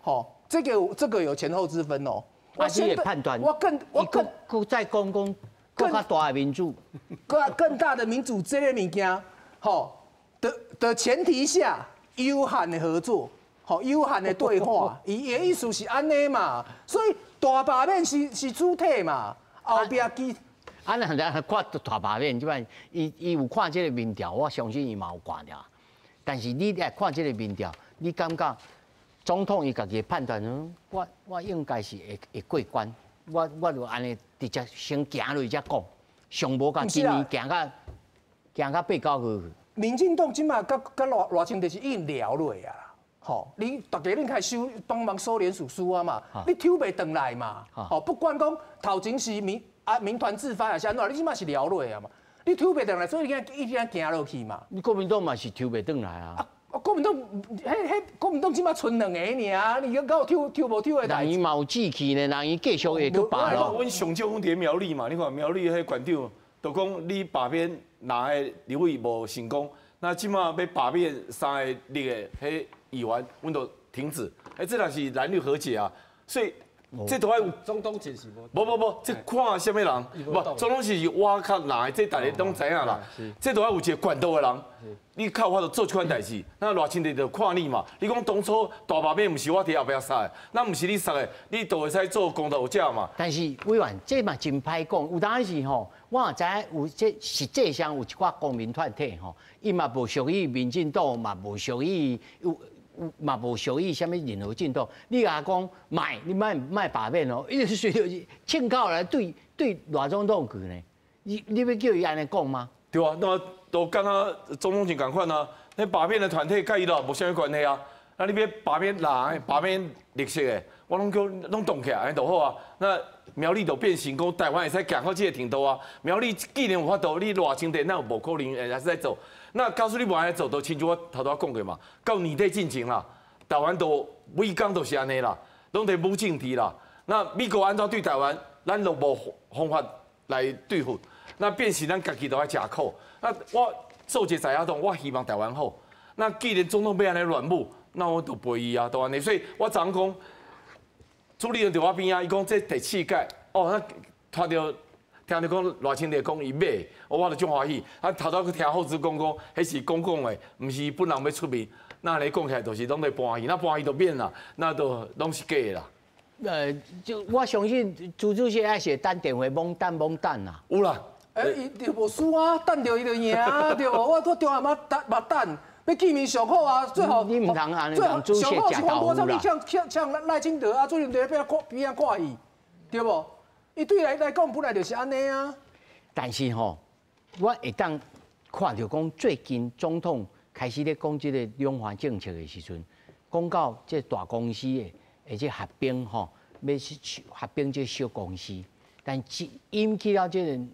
吼，這個有前後之分哦。我先判斷，我更再講講更較大的民主，更大的民主這个物件，吼的前提下，有限的合作，吼有限的對話，伊的意思是按呢嘛，所以大罷免是主體嘛，後壁其啊，那人看大罷免，這擺伊有看這个民調，我相信伊嘛有看著。但是你來看這个民調，你感覺？總統伊家己的判斷，我應該是會過關，我就按呢直接先行落去才講，上無共今年行到八九月。民進黨這擺佮賴清德是已經聊落啊，吼，你逐家恁開始幫忙收聯署書啊嘛，你抽袂轉來嘛，吼，不管講頭前是民團自發抑是按怎，你這擺是聊落啊嘛，你抽袂轉來，所以你一定行落去嘛。你國民黨嘛是抽袂轉來啊。國民黨，彼國民黨這擺賰兩個爾，你閣有抽抽無抽的代誌？人伊嘛有志氣呢，人伊繼續會閣罷咯。阮上少阮佇苗栗嘛，你看苗栗彼縣長，就講你罷免哪个立委無成功，那這馬欲罷免三个立的彼議員，阮就停止。欸，這若是藍綠和解啊，所以這都愛有總統真是無。無無無，這看啥物人？無，總統是我較難的，這大家攏知影啦。這都愛有一個管道的人，你較有法度做這款代誌。那賴清德就看你嘛。你講當初大罷免毋是我佇後壁殺的，那毋是你殺的，你都會使做公道者嘛。但是委員，這嘛真歹講，有當時吼，我也知影有這實際上有一寡公民團體吼，伊嘛無屬於民進黨，嘛無屬於有。嘛無屬於啥物任何政黨，你若講莫，你莫莫罷免哦，伊就是銃口來對對賴總統去呢？你欲叫伊按呢講嗎？對啊，那都敢若總統是仝款啊，那罷免的團體佮伊咯無啥物關係啊。那你欲罷免藍的，罷免綠色的，我攏叫攏動起來，按呢就好啊。那苗栗就變成講台灣會使行到這個程度啊。苗栗既然有法度，你賴清德哪有無可能會使做？那告訴你無按呢做，就親像我頭拄仔講過嘛，到年底進前啦，台灣都每工都是按呢啦，攏佇武政治啦。那美國按怎對台灣，咱都無方法來對付，那變成咱家己都愛食苦。那我做一個在野黨，我希望台灣好。那既然總統欲按呢亂舞，那我就陪伊啊，都按呢。所以我昨昏講，主理人佇我邊仔，伊講這第四屆，哦，那聽著。聽著講賴清德講伊買，我就足歡喜。啊，頭拄閣聽浩志講講，彼是講講的，毋是本人欲出面。那按呢講起來，就是攏佇搬戲，那搬戲就免啦，那都攏是假的啦。就我相信朱主席還是等電話猛等猛等啦。有啦。欸，伊就無輸啊，等著伊就贏啊，對無？我中暗嘛等嘛等，欲見面上好啊，最後你毋通按呢讓主席食豆腐啦。你嗆嗆嗆賴清德啊，朱立倫佇邊仔看戲，對無？伊對來來講，本來就是按呢啊。但是吼，我會當看著講，最近總統開始咧講這個兩岸政策的時陣，講到這大公司的，而且合併吼，欲去合併這小公司，但是引起了這個藍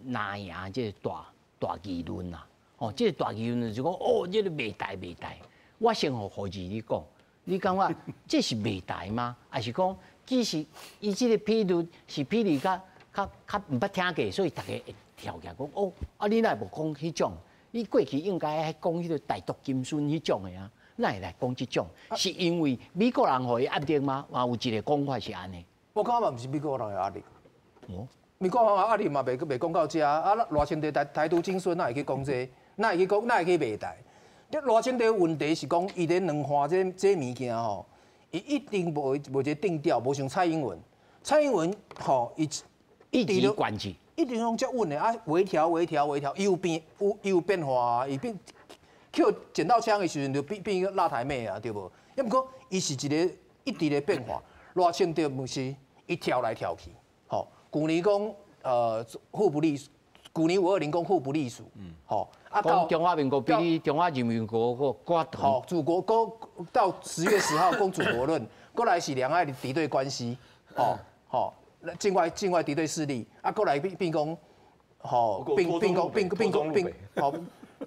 營這個大大議論啦。哦，這個大議論就是講，哦，這個賣台賣台。我先予胡志你講，你感覺這是賣台嗎？還是講其實伊這個比率是比率較較較毋捌聽過，所以大家會跳起來講，哦，啊你哪會無講彼種？你過去應該愛講彼個台獨金孫彼種的啊，哪會來講這種？是因為美國人予伊壓力嗎？嘛有一個講法是按呢。我感覺嘛毋是美國人的壓力。哦。美國人的壓力嘛袂袂講到遮啊！賴清德台台獨金孫哪會去講這個？哪會去講？哪會去賣台？這賴清德問題是講，伊咧軟化這這物件吼，伊一定無無一個定調，無像蔡英文。蔡英文吼，伊一直管制，一直攏遮穩的啊，微調、微調、微調，伊有變有伊有變化啊，伊變抾撿到槍的時陣就變變個辣台妹啊，對無？抑毋過伊是一個一直咧變化，賴清德毋是伊跳來跳去，吼，舊年講互不隸，舊年520講互不隸屬，吼，啊講中華民國比你中華人民共和國閣長，吼，祖國講到10月10號講祖國論，過來是兩岸的敵對關係，吼吼。境外境外敵對勢力，啊，過來變變講，吼，變變講變變講變，吼，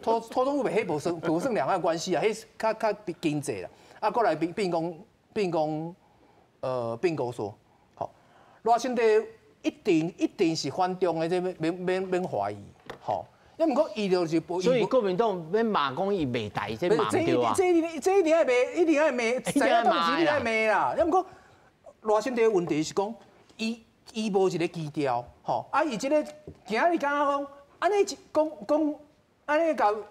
脫脫中北彼無算無算兩岸關係啊，彼較較經濟啦，啊，過來變變講變講，變講說，吼，賴清德一定一定是反中的，這免免免懷疑，吼，抑毋過伊就是，所以國民黨欲罵講伊賣台，這罵毋對啊。這一定這一定愛罵，一定愛罵，在野黨是一定愛罵啦。抑毋過賴清德問題是講。伊伊無一個基調，吼啊！伊這個今仔日敢若講，按呢講講，按呢共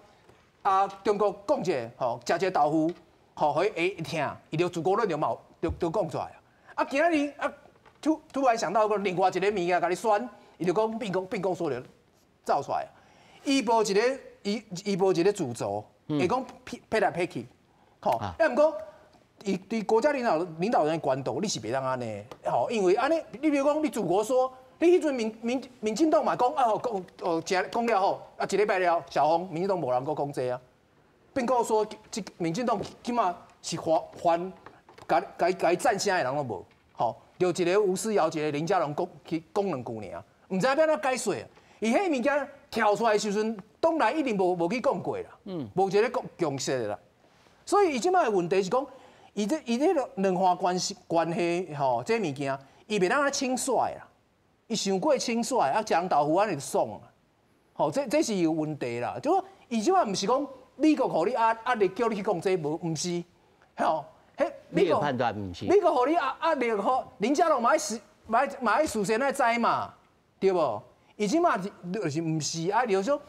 啊中國講者，吼，食一個豆腐，吼，予伊會聽，伊就祖國論就嘛就就講出來啊！啊，今仔日啊，突突然想到個另外一個物件，共你宣，伊就講變講變講說就走出來。伊無一個伊伊無一個主軸，會講撇撇來撇去，吼，啊，毋過。伊對國家領導領導人的權度，你是袂當按呢，吼，因為按呢，你比如講，你祖國說，你彼陣民民民進黨嘛講啊，講哦，講講了後，啊，一禮拜了，小紅，民進黨無人閣講這啊，變講說，這民進黨起碼是反反，共共共伊贊聲的人攏無，吼，就一個吳思瑤，一個林佳龍講去講兩句爾，毋知欲按怎解釋。伊彼物件跳出來的時陣，黨內一定無無去講過啦，無一個共共識的啦，所以伊這擺的問題是講。伊這伊這個兩岸關係關係吼，這物件伊袂當按呢輕率啦，伊傷過輕率，啊，食人豆腐按呢就爽啊，吼，這這是有問題啦。就講伊這擺毋是講美國予你壓力叫你去講這無，毋是，吼，彼美國判斷毋是。美國予你壓力，予林佳龍嘛愛事嘛愛事先愛知嘛，對無？伊這馬就是毋是啊？就是說，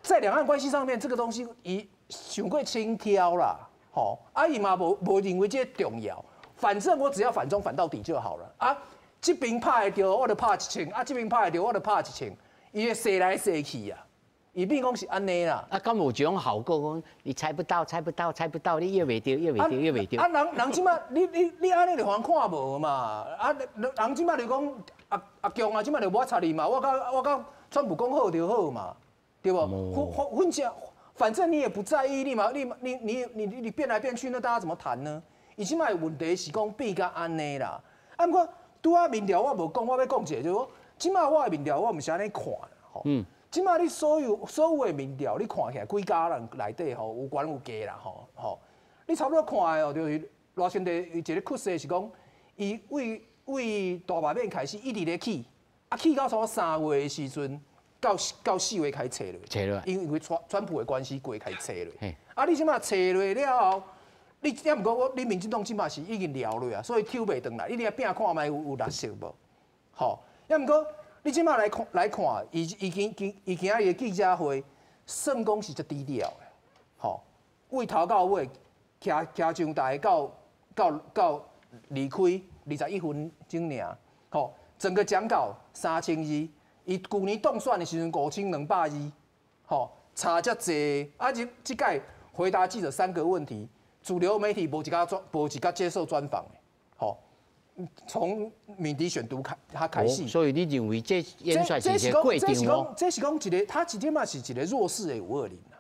在兩岸關係上面，這個東西伊傷過輕佻啦，吼，啊伊嘛無認為這重要，反正我只要反中反到底就好了啊。這邊拍會著，我就拍一槍；啊，這邊拍會著，我就拍一槍。伊會踅來踅去啊，伊變講是按呢啦。啊，敢有這種效果講？你猜不到，猜不到，猜不到，你約袂著，約袂著，約袂著。啊，人這馬，你按呢就予人看無嘛？啊，人這馬就講阿強啊，這馬就無愛插你嘛。我佮川普講好就好嘛，對無？反正你也不在意，你嘛，你你你你你變來變去，那大家怎麼談呢？伊這馬問題是講變甲按呢啦。啊，毋過拄仔民調我無講，我欲講一下，就是講，這馬我的民調我毋是按呢看吼。這馬你所有的民調，你看起來幾家人內底吼，有懸有低啦吼吼。你差不多看的哦，就是賴清德伊一個趨勢是講，伊為大罷免開始一直咧起，啊起到差不多3月的時陣，到4月開始斜落。斜落。因為川普的關係過開始斜落。啊，你這馬斜落了後，你抑毋過我，你民進黨這馬是已經撩落啊，所以抽袂轉來。你來拼看覓有綠色無？吼，抑毋過你這馬來看，伊今仔日的記者會，算講是足低調的，吼，為頭到尾，徛徛上台到離開21分鐘爾，吼，整個講稿3000字，伊舊年當選的時陣5200字，吼，差遮濟，啊，這屆回答記者三個問題。主流媒體無一個接受專訪的，吼，從敏迪選讀開他開始。所以你認為這演算是一個過程哦？這是講一個，他這馬是一個弱勢的520啦，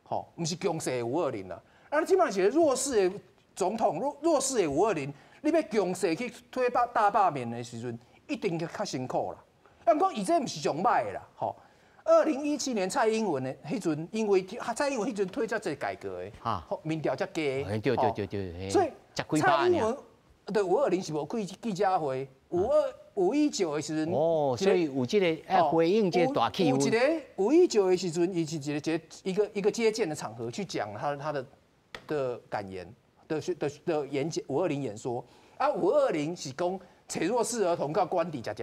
吼，毋是強勢的五二零啦。啊，你這馬是個弱勢的總統，弱勢的五二零，你欲強勢去推大罷免的時陣，一定較辛苦啦。啊，毋過伊這毋是上歹的啦，吼。2017年蔡英文的彼陣，因為蔡英文彼陣推遮濟改革的，民調才低。所以蔡英文對520是無開記者會，519的時陣，哦，所以有這個愛回應這個大氣氛。有一個519的時陣，伊是一個接見的場合去講他的感言的演講五二零演說。啊，五二零是講揣弱勢兒童佮官邸誠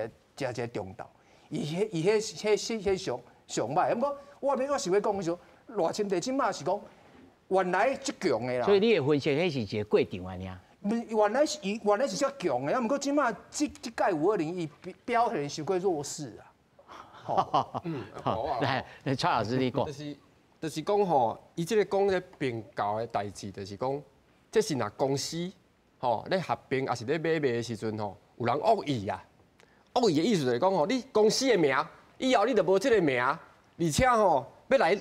重要，伊彼上歹，毋過我是欲講說，賴清德這馬是講原來足強的啦。所以你的分析，彼是一個過程按呢？毋是，原來是較強的，啊，毋過這馬這屆五二零伊表現傷過弱勢啊。好，來，蔡老師你講。就是講吼，伊這個講咧併購的代誌，就是講，這是若公司吼咧合併，抑是咧買賣的時陣吼，有人惡意啊。惡意的意思就是講吼，你公司的名以後你就無這個名，而且吼欲來，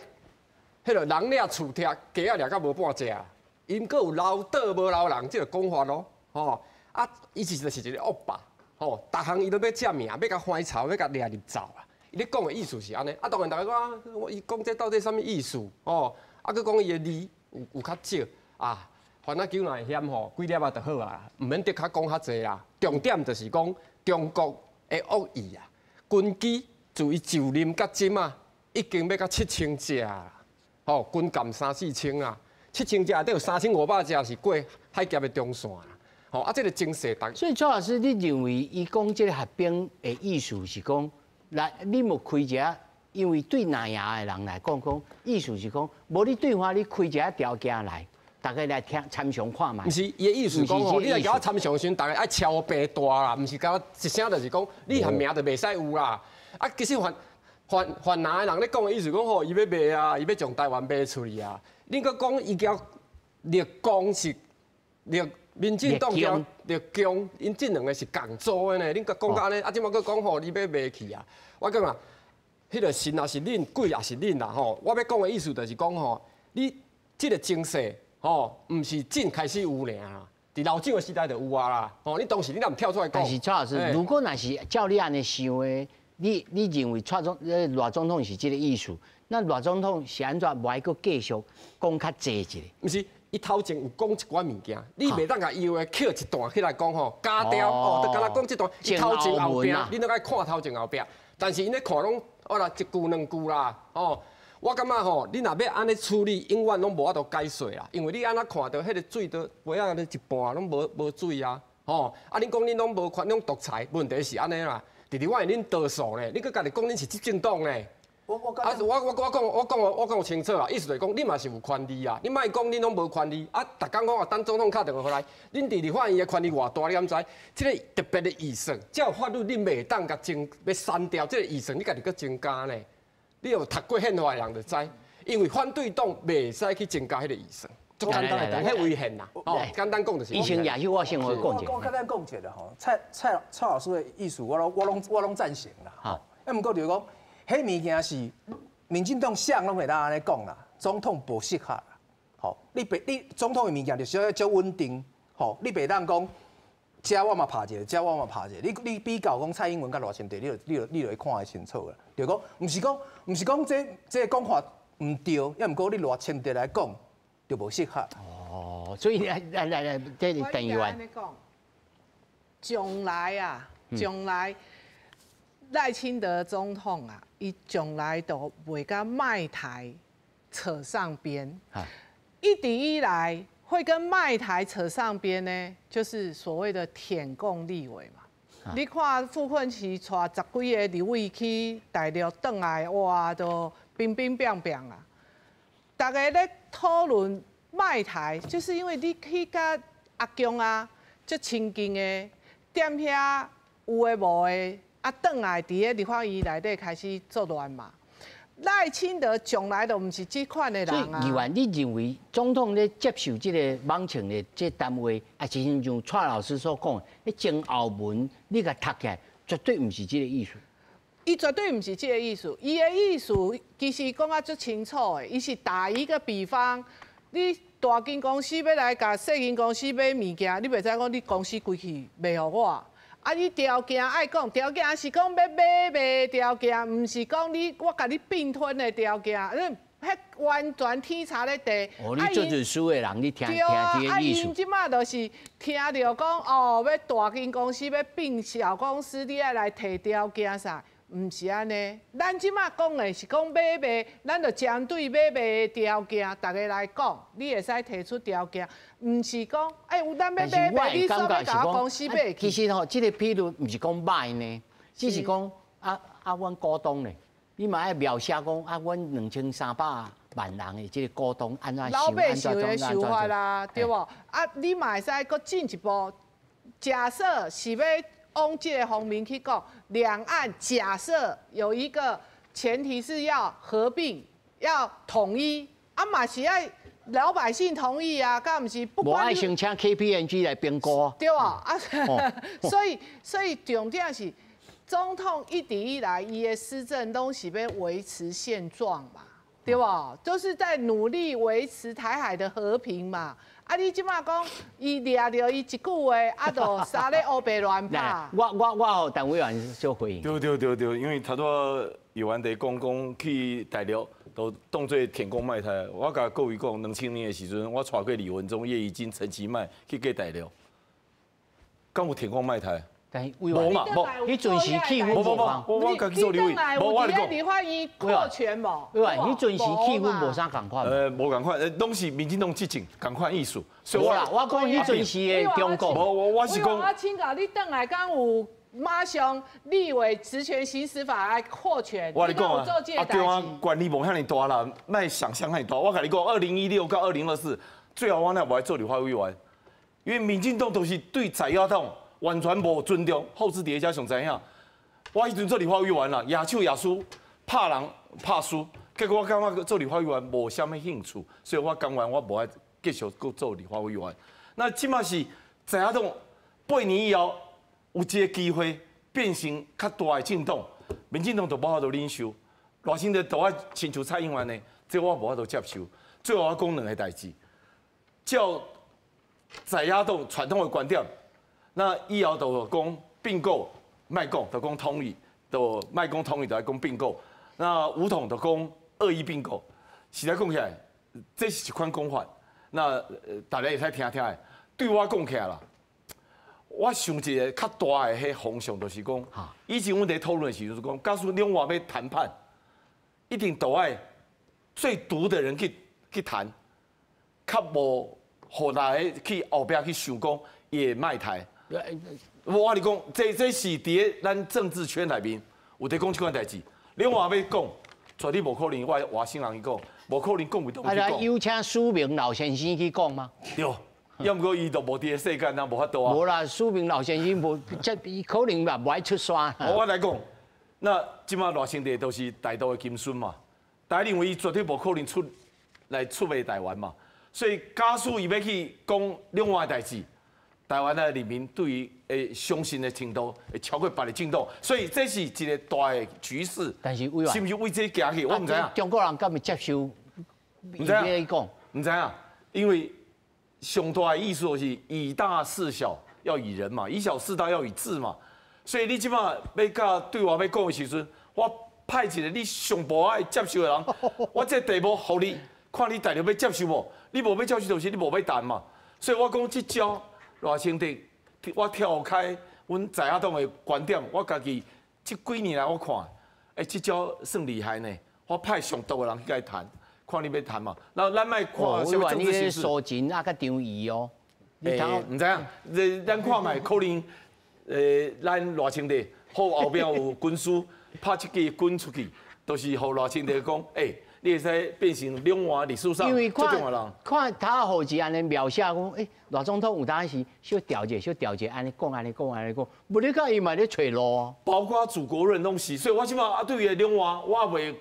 彼個人掠厝拆，雞仔掠到無半隻，𪜶閣有留島無留人這個講法咯，吼啊，伊其實就是一個惡霸，吼，逐項伊都欲佔名，欲共翻巢，欲共掠入走啊。伊咧講的意思是按呢，啊，當然大家講啊，伊講這到底啥物意思？吼，啊，閣講伊的字有較少啊，番仔球若會嫌吼，幾粒仔就好啊，毋免得較講較濟啦。重點就是講中國的惡意啊，軍機自伊就任到這馬，已經欲到7000隻啊，吼，軍艦三四千啊，七千隻內底有3500隻是過海峽的中線啦，吼，啊，這個情勢，所以蔡老師，你認為伊講這個合併的意思是講？來，你莫開一個，因為對南亞的人來講，講意思是講，無你對話，你開一個條件來，大家來聽參詳看覓。毋是，伊的意思講吼，你來共我參詳時，大家愛超白大啦，毋是共一聲就是講，你和名就袂使有啦。啊，其實泛藍的人咧講的意思講吼，伊欲賣啊，伊欲將台灣賣出去啊。恁閣講伊交立功是立民進黨交立共，𪜶這兩个是仝組的呢。恁閣講到按呢，啊，這馬閣講吼，你欲賣去啊？我講啊，彼個神也是恁，鬼也是恁啦吼。我欲講的意思就是講吼，你這個情勢吼，毋是正開始有爾啦，佇老蔣的時代就有啊啦。吼，你當時你若毋跳出來講？但是蔡老師，如果若是照你按呢想的，你認為蔡總統是這個意思？那賴總統是按怎無愛閣繼續講較濟一下？毋是。伊頭前有講一寡物件，你袂當共伊話抾一段起來講吼，加掉哦，就敢若講這段，伊頭前後壁，你攏愛看頭前後壁。但是𪜶咧看攏，哦啦，一句兩句啦，哦，我感覺吼，你若欲按呢處理，永遠攏無法度解說啦，因為你按怎看著彼個水都尾仔按呢一半攏無水啊，吼！啊，恁講恁攏無權，攏獨裁，問題是按呢啦。佇立法院恁多數咧，你閣家己講恁是執政黨咧。啊！我講清楚啦，意思就是講，你嘛是有權利啊，你莫講恁攏無權利啊！逐工講啊，等總統敲電話予來，恁佇立法院的權利偌大，你敢知？這个特別的預算，照法律你袂當共增，欲刪掉這个預算，你家己閣增加呢？你有讀過憲法的人就知，因為反對黨袂使去增加彼个預算，足簡單的，彼違憲啦。哦，簡單講就是。以前也是我先會講者。我簡單講一下吼，蔡老師的意思我攏贊成啦。吼，啊，毋過就是講。彼物件是民進黨啥攏會當按呢講啦，總統無適合啦，吼，你總統的物件就是愛足穩定，吼，你袂當講，遮我嘛拍一个，遮我嘛拍一个，你比較講蔡英文佮賴清德，你就會看會清楚啦。就講，毋是講這個講法毋對，抑毋過你賴清德來講就無適合。哦，所以來，這是陳議員。將來啊，將來。賴清德總統啊，伊從來都袂佮賣台扯上邊。一直以來會跟賣台扯上邊呢，就是所謂的舔共立委嘛。你看傅崐萁帶十幾个立委去大陸轉來，哇，都乒乒乓乓啊！大家咧討論賣台，就是因為你去佮阿共啊，足親近的，踮遐有的無的。啊，轉來佇咧立法院內底開始作亂嘛。賴清德從來都毋是這款的人啊。所以，議員，你認為總統咧接受這个網情的這單位，啊，是像蔡老師所講，彼前後文你共讀起來，絕對毋是這个意思。伊絕對毋是這个意思，伊的意思其實講啊足清楚的，伊是打一個比方，你大間公司欲來共細間公司買物件，你袂使講你公司規氣賣予我。啊！你條件愛講，條件是講欲買賣條件，毋是講你我共你併吞的條件，你彼完全天差咧地。哦，你做律師的人，你聽聽這個意思。啊，𪜶這馬就是聽著講哦，欲大間公司欲併小公司，你愛來提條件啥？毋是按呢。咱這馬講的是講買賣，咱就針對買賣的條件，逐家來講，你會使提出條件，毋是講，欸，有咱欲買賣，你煞欲共我公司買去。其實吼，這个比喻毋是講歹呢，只是講啊啊，阮股東呢，你嘛愛描寫講啊，阮2300萬人的這個股東按怎老百姓的想法啦，對無？啊，你嘛會使閣進一步，假設是欲往這个方面去講，兩岸假設有一個前提是要合併、要統一，啊嘛是愛老百姓同意啊，敢毋是？不管。無愛先請 KPMG 來評估。對啊，啊，所以重點是，總統一直以來伊的施政攏是欲維持現狀嘛，對無？就是在努力維持台海的和平嘛。啊！你這馬講，伊掠著伊一句話，啊，就沙咧烏白亂拍。我予陳委員小回應。對對對對，因為頭拄議員佇講講去大陸都當做舔共賣台。我共各位講，2000年的時陣，我帶過李文忠、葉宜津、陳其邁去過大陸，敢有舔共賣台？但是無嘛，無，彼陣時氣氛無無無，我家己做立委，無我共你講。立法院擴權無？委員，彼陣時氣氛無啥仝款。無仝款，攏是民進黨執政，仝款意思。所以我我講彼陣時的中國。無我是講。我請教你，轉來敢有馬上立委職權行使法來擴權？我共你講啊，阿強啊，權力無遐爾大啦，莫想象遐爾大。我共你講，2016到2024，最後我若無愛做立法委員，因為民進黨都是對在野黨完全無尊重，後置疊加上知影。我彼陣做立法委員啦，舉手也輸，拍人拍輸，結果我感覺做立法委員無啥物興趣，所以我甘願我無愛繼續閣做立法委員。那這馬是在野黨8年以後有這个機會變成較大的政黨，民進黨就無法度忍受，賴清德都愛親像蔡英文的，這我無法度接受。最後我講兩个代誌，照在野黨傳統的觀點。那以後就講併購，莫講，就講統一，就莫講統一，就愛講併購。那武統就講惡意併購，實在講起來，這是一款講法。那大家會使聽聽的。對我講起來啦，我想一个較大的彼方向，就是講，以前阮佇討論的時陣，就是講，假使兩岸欲談判，一定都愛最毒的人去谈，较无予大家去后壁去想讲伊会卖台。我跟你讲，这是伫咧咱政治圈内面有伫讲这款代志。另外欲讲，绝对无可能，我外省人去讲，无可能讲袂动去讲。啊，有请史明老先生去讲吗？对，要毋过伊就无伫咧世间，那无法度啊。无啦，史明老先生无，这伊可能嘛无爱出山。我来讲，那这马赖清德都是台独的金孙嘛，大家认为伊绝对无可能出来出卖台湾嘛，所以假使伊欲去讲两岸的代志，台湾的人民对于会相信的程度会超过别个政党，所以这是一个大的局势。但是委员是毋是为这行去？我毋知影。中国人敢会接受？毋知影。讲，毋知影，因为上大的意思就是以大事小，要以人嘛；以小事大，要以智嘛。所以你这马欲共对外欲讲的时阵，我派一个你上无爱接受的人，我这题目予你，看你大陆欲接受无？你无欲接受，就是你无欲谈嘛。所以我讲这招赖清德，我跳开阮在野党的观点，我家己这几年来我看，这招算厉害呢。我派上毒的人去共伊谈，看你欲谈嘛。那咱莫看啥物政治形势。苏秦啊，佮张仪哦。毋知影，咱看觅可能，咱赖清德好后壁有军师拍这支军出去，都是予赖清德讲，你会使变成两岸历史上最重要的人。看他后期按呢描写讲，赖总统有当时小调节、小调节，按呢讲、按呢讲、按呢讲，无你看伊嘛咧揣路啊。包括祖国论拢是，所以我这马啊，对于两岸，我袂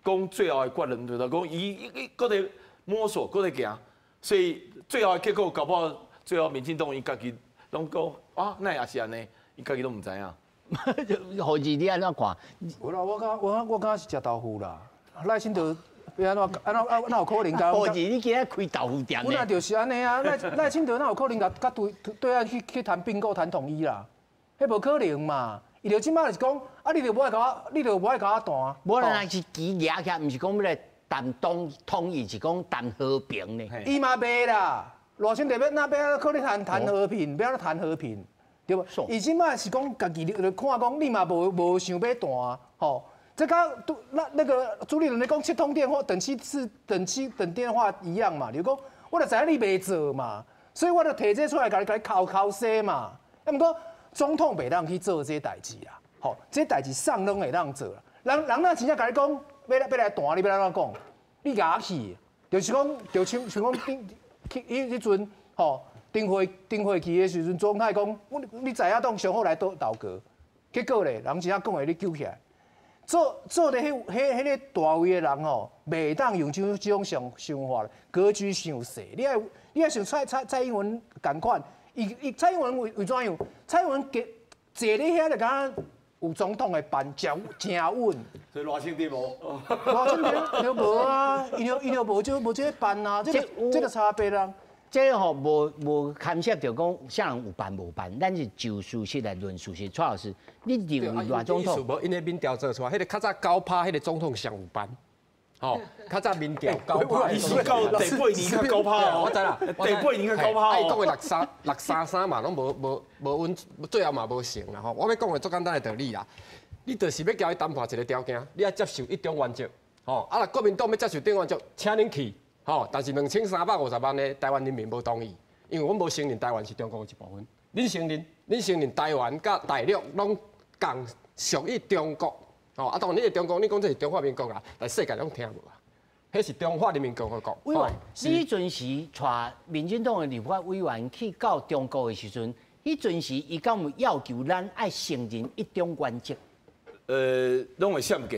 讲最后的结论，就是讲伊阁咧摸索，阁咧行，所以最后的结果，搞不好最后民进党伊家己拢讲啊，那也是按呢，伊家己拢毋知影。何志你按怎看？无啦，我感觉是食豆腐啦。赖清德欲按怎按怎啊？哪有可能共？何志，你今仔开豆腐店？本来就是按呢啊！赖清德哪有可能共对岸去谈并购、谈统一啦？彼无可能嘛！伊就这马就是讲，啊，你就无爱共我，你就无爱共我谈。无啦，是旗举起来，毋是讲欲来谈统统一，是讲谈和平呢。伊嘛袂啦，赖清德欲哪欲可能谈谈和平，欲按怎谈和平，对无？伊这马是讲家己就看讲，你嘛无想欲谈，吼。这跟那个朱立伦咧讲七通电话，等七次等七等电话一样嘛。就讲我就知影你袂做嘛，所以我就提这出来，共你共你剾剾洗嘛。啊，毋过总统袂当去做这代志啦，吼，这代志上拢会当做啦。人人若真正共你讲，欲来谈，你欲按怎讲？你共去，就是讲，就像像讲顶去彼阵吼，顶火去的时阵，总统讲，我你在野党上好来倒投降，结果咧，人真正讲的你揪起来。做咧彼个大位的人吼，袂当用这种想法，格局伤细。你爱像蔡英文仝款，伊蔡英文为怎样？蔡英文坐坐咧遐就敢若有总统的范，诚诚稳。所以赖清德无，赖清德就无啊，伊就无这个范啊，这个差别啦。这吼无牵涉著讲啥人有办无办，咱是就事实来论事实。蔡老师，你认为赖总统？无，𪜶的民调做出来，彼个较早九趴，彼个总统上有办。吼，较早民调九趴，伊是到第八年较九趴哦。我知啦，第八年较九趴哦。伊讲的6.633嘛，拢无无稳，最后嘛无成啦吼。我欲讲的足简单的道理啦，你就是欲共伊谈判一个条件，你爱接受一中原则，吼。啊，若国民党欲接受一中原则，请恁去。吼，但是2350万的台湾人民无同意，因为阮无承认台湾是中国的一部分。恁承认，恁承认台湾佮大陆拢仝属于中国。吼，啊，当然你的中国，你讲这是中华民国啊，但世界拢听无啊。彼是中华人民共和国。委员，你彼阵时带民进党的立法委员去到中国的时阵，彼阵时伊敢有要求咱爱承认一中原则？拢会闪过，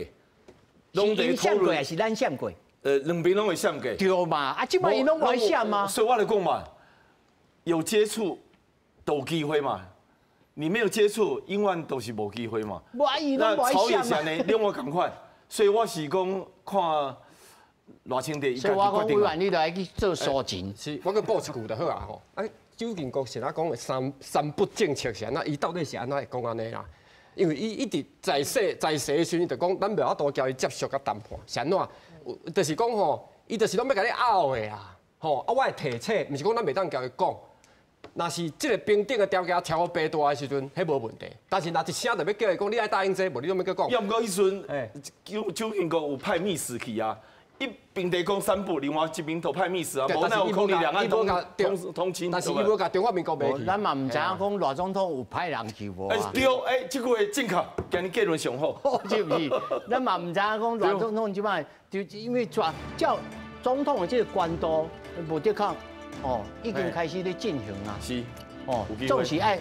拢伫讨论，还是咱闪过？两边拢会闪过。对嘛？啊，这摆伊拢无爱闪吗？所以我来讲嘛，有接触都有机会嘛，你没有接触，永远都是无机会嘛。无啊，伊拢无爱闪。那朝野是按呢，两岸仝款，所以我是讲看赖清德伊所以我讲委员，你著爱去做苏秦。是，我阁补一句就好啊吼。啊，蒋经国是按怎讲的三不政策是按怎？伊到底是按怎会讲按呢啦？因为伊一直在世在世的时阵就讲，咱袂法度共伊接触佮谈判，是按怎？就是讲吼，伊就是拢欲共你拗的啦，吼啊！我会提醒，毋是讲咱袂当共伊讲。若是这个平等的条件超过八大的时阵，彼无问题。但是若一声就欲叫伊讲，你爱答应这个，无你拢欲阁讲。要毋过彼阵，蒋经国有派密使去啊，伊平地讲三不，另外一边都派密使啊，无那有可能两岸通亲。但是伊无共中华民国卖去。咱嘛毋知影讲赖总统有派人去无啊？对，哎，这句话正确，今日结论上好。是毋是？咱嘛毋知影讲赖总统这摆就因为抓叫总统的这个官度无得抗，哦，已经开始咧进行啊。是，哦，总是爱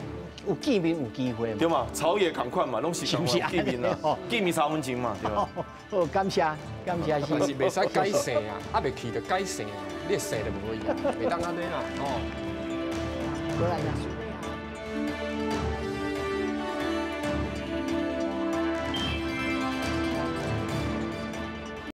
有见面有机会嘛。对嘛，朝野仝款嘛，拢是仝款见面啦，见面三分情嘛，对吧？好，感谢，感谢。但是袂使改姓啊，啊袂去就改姓啊，你的姓就无伊啊，袂当按呢啦，哦。过来呀。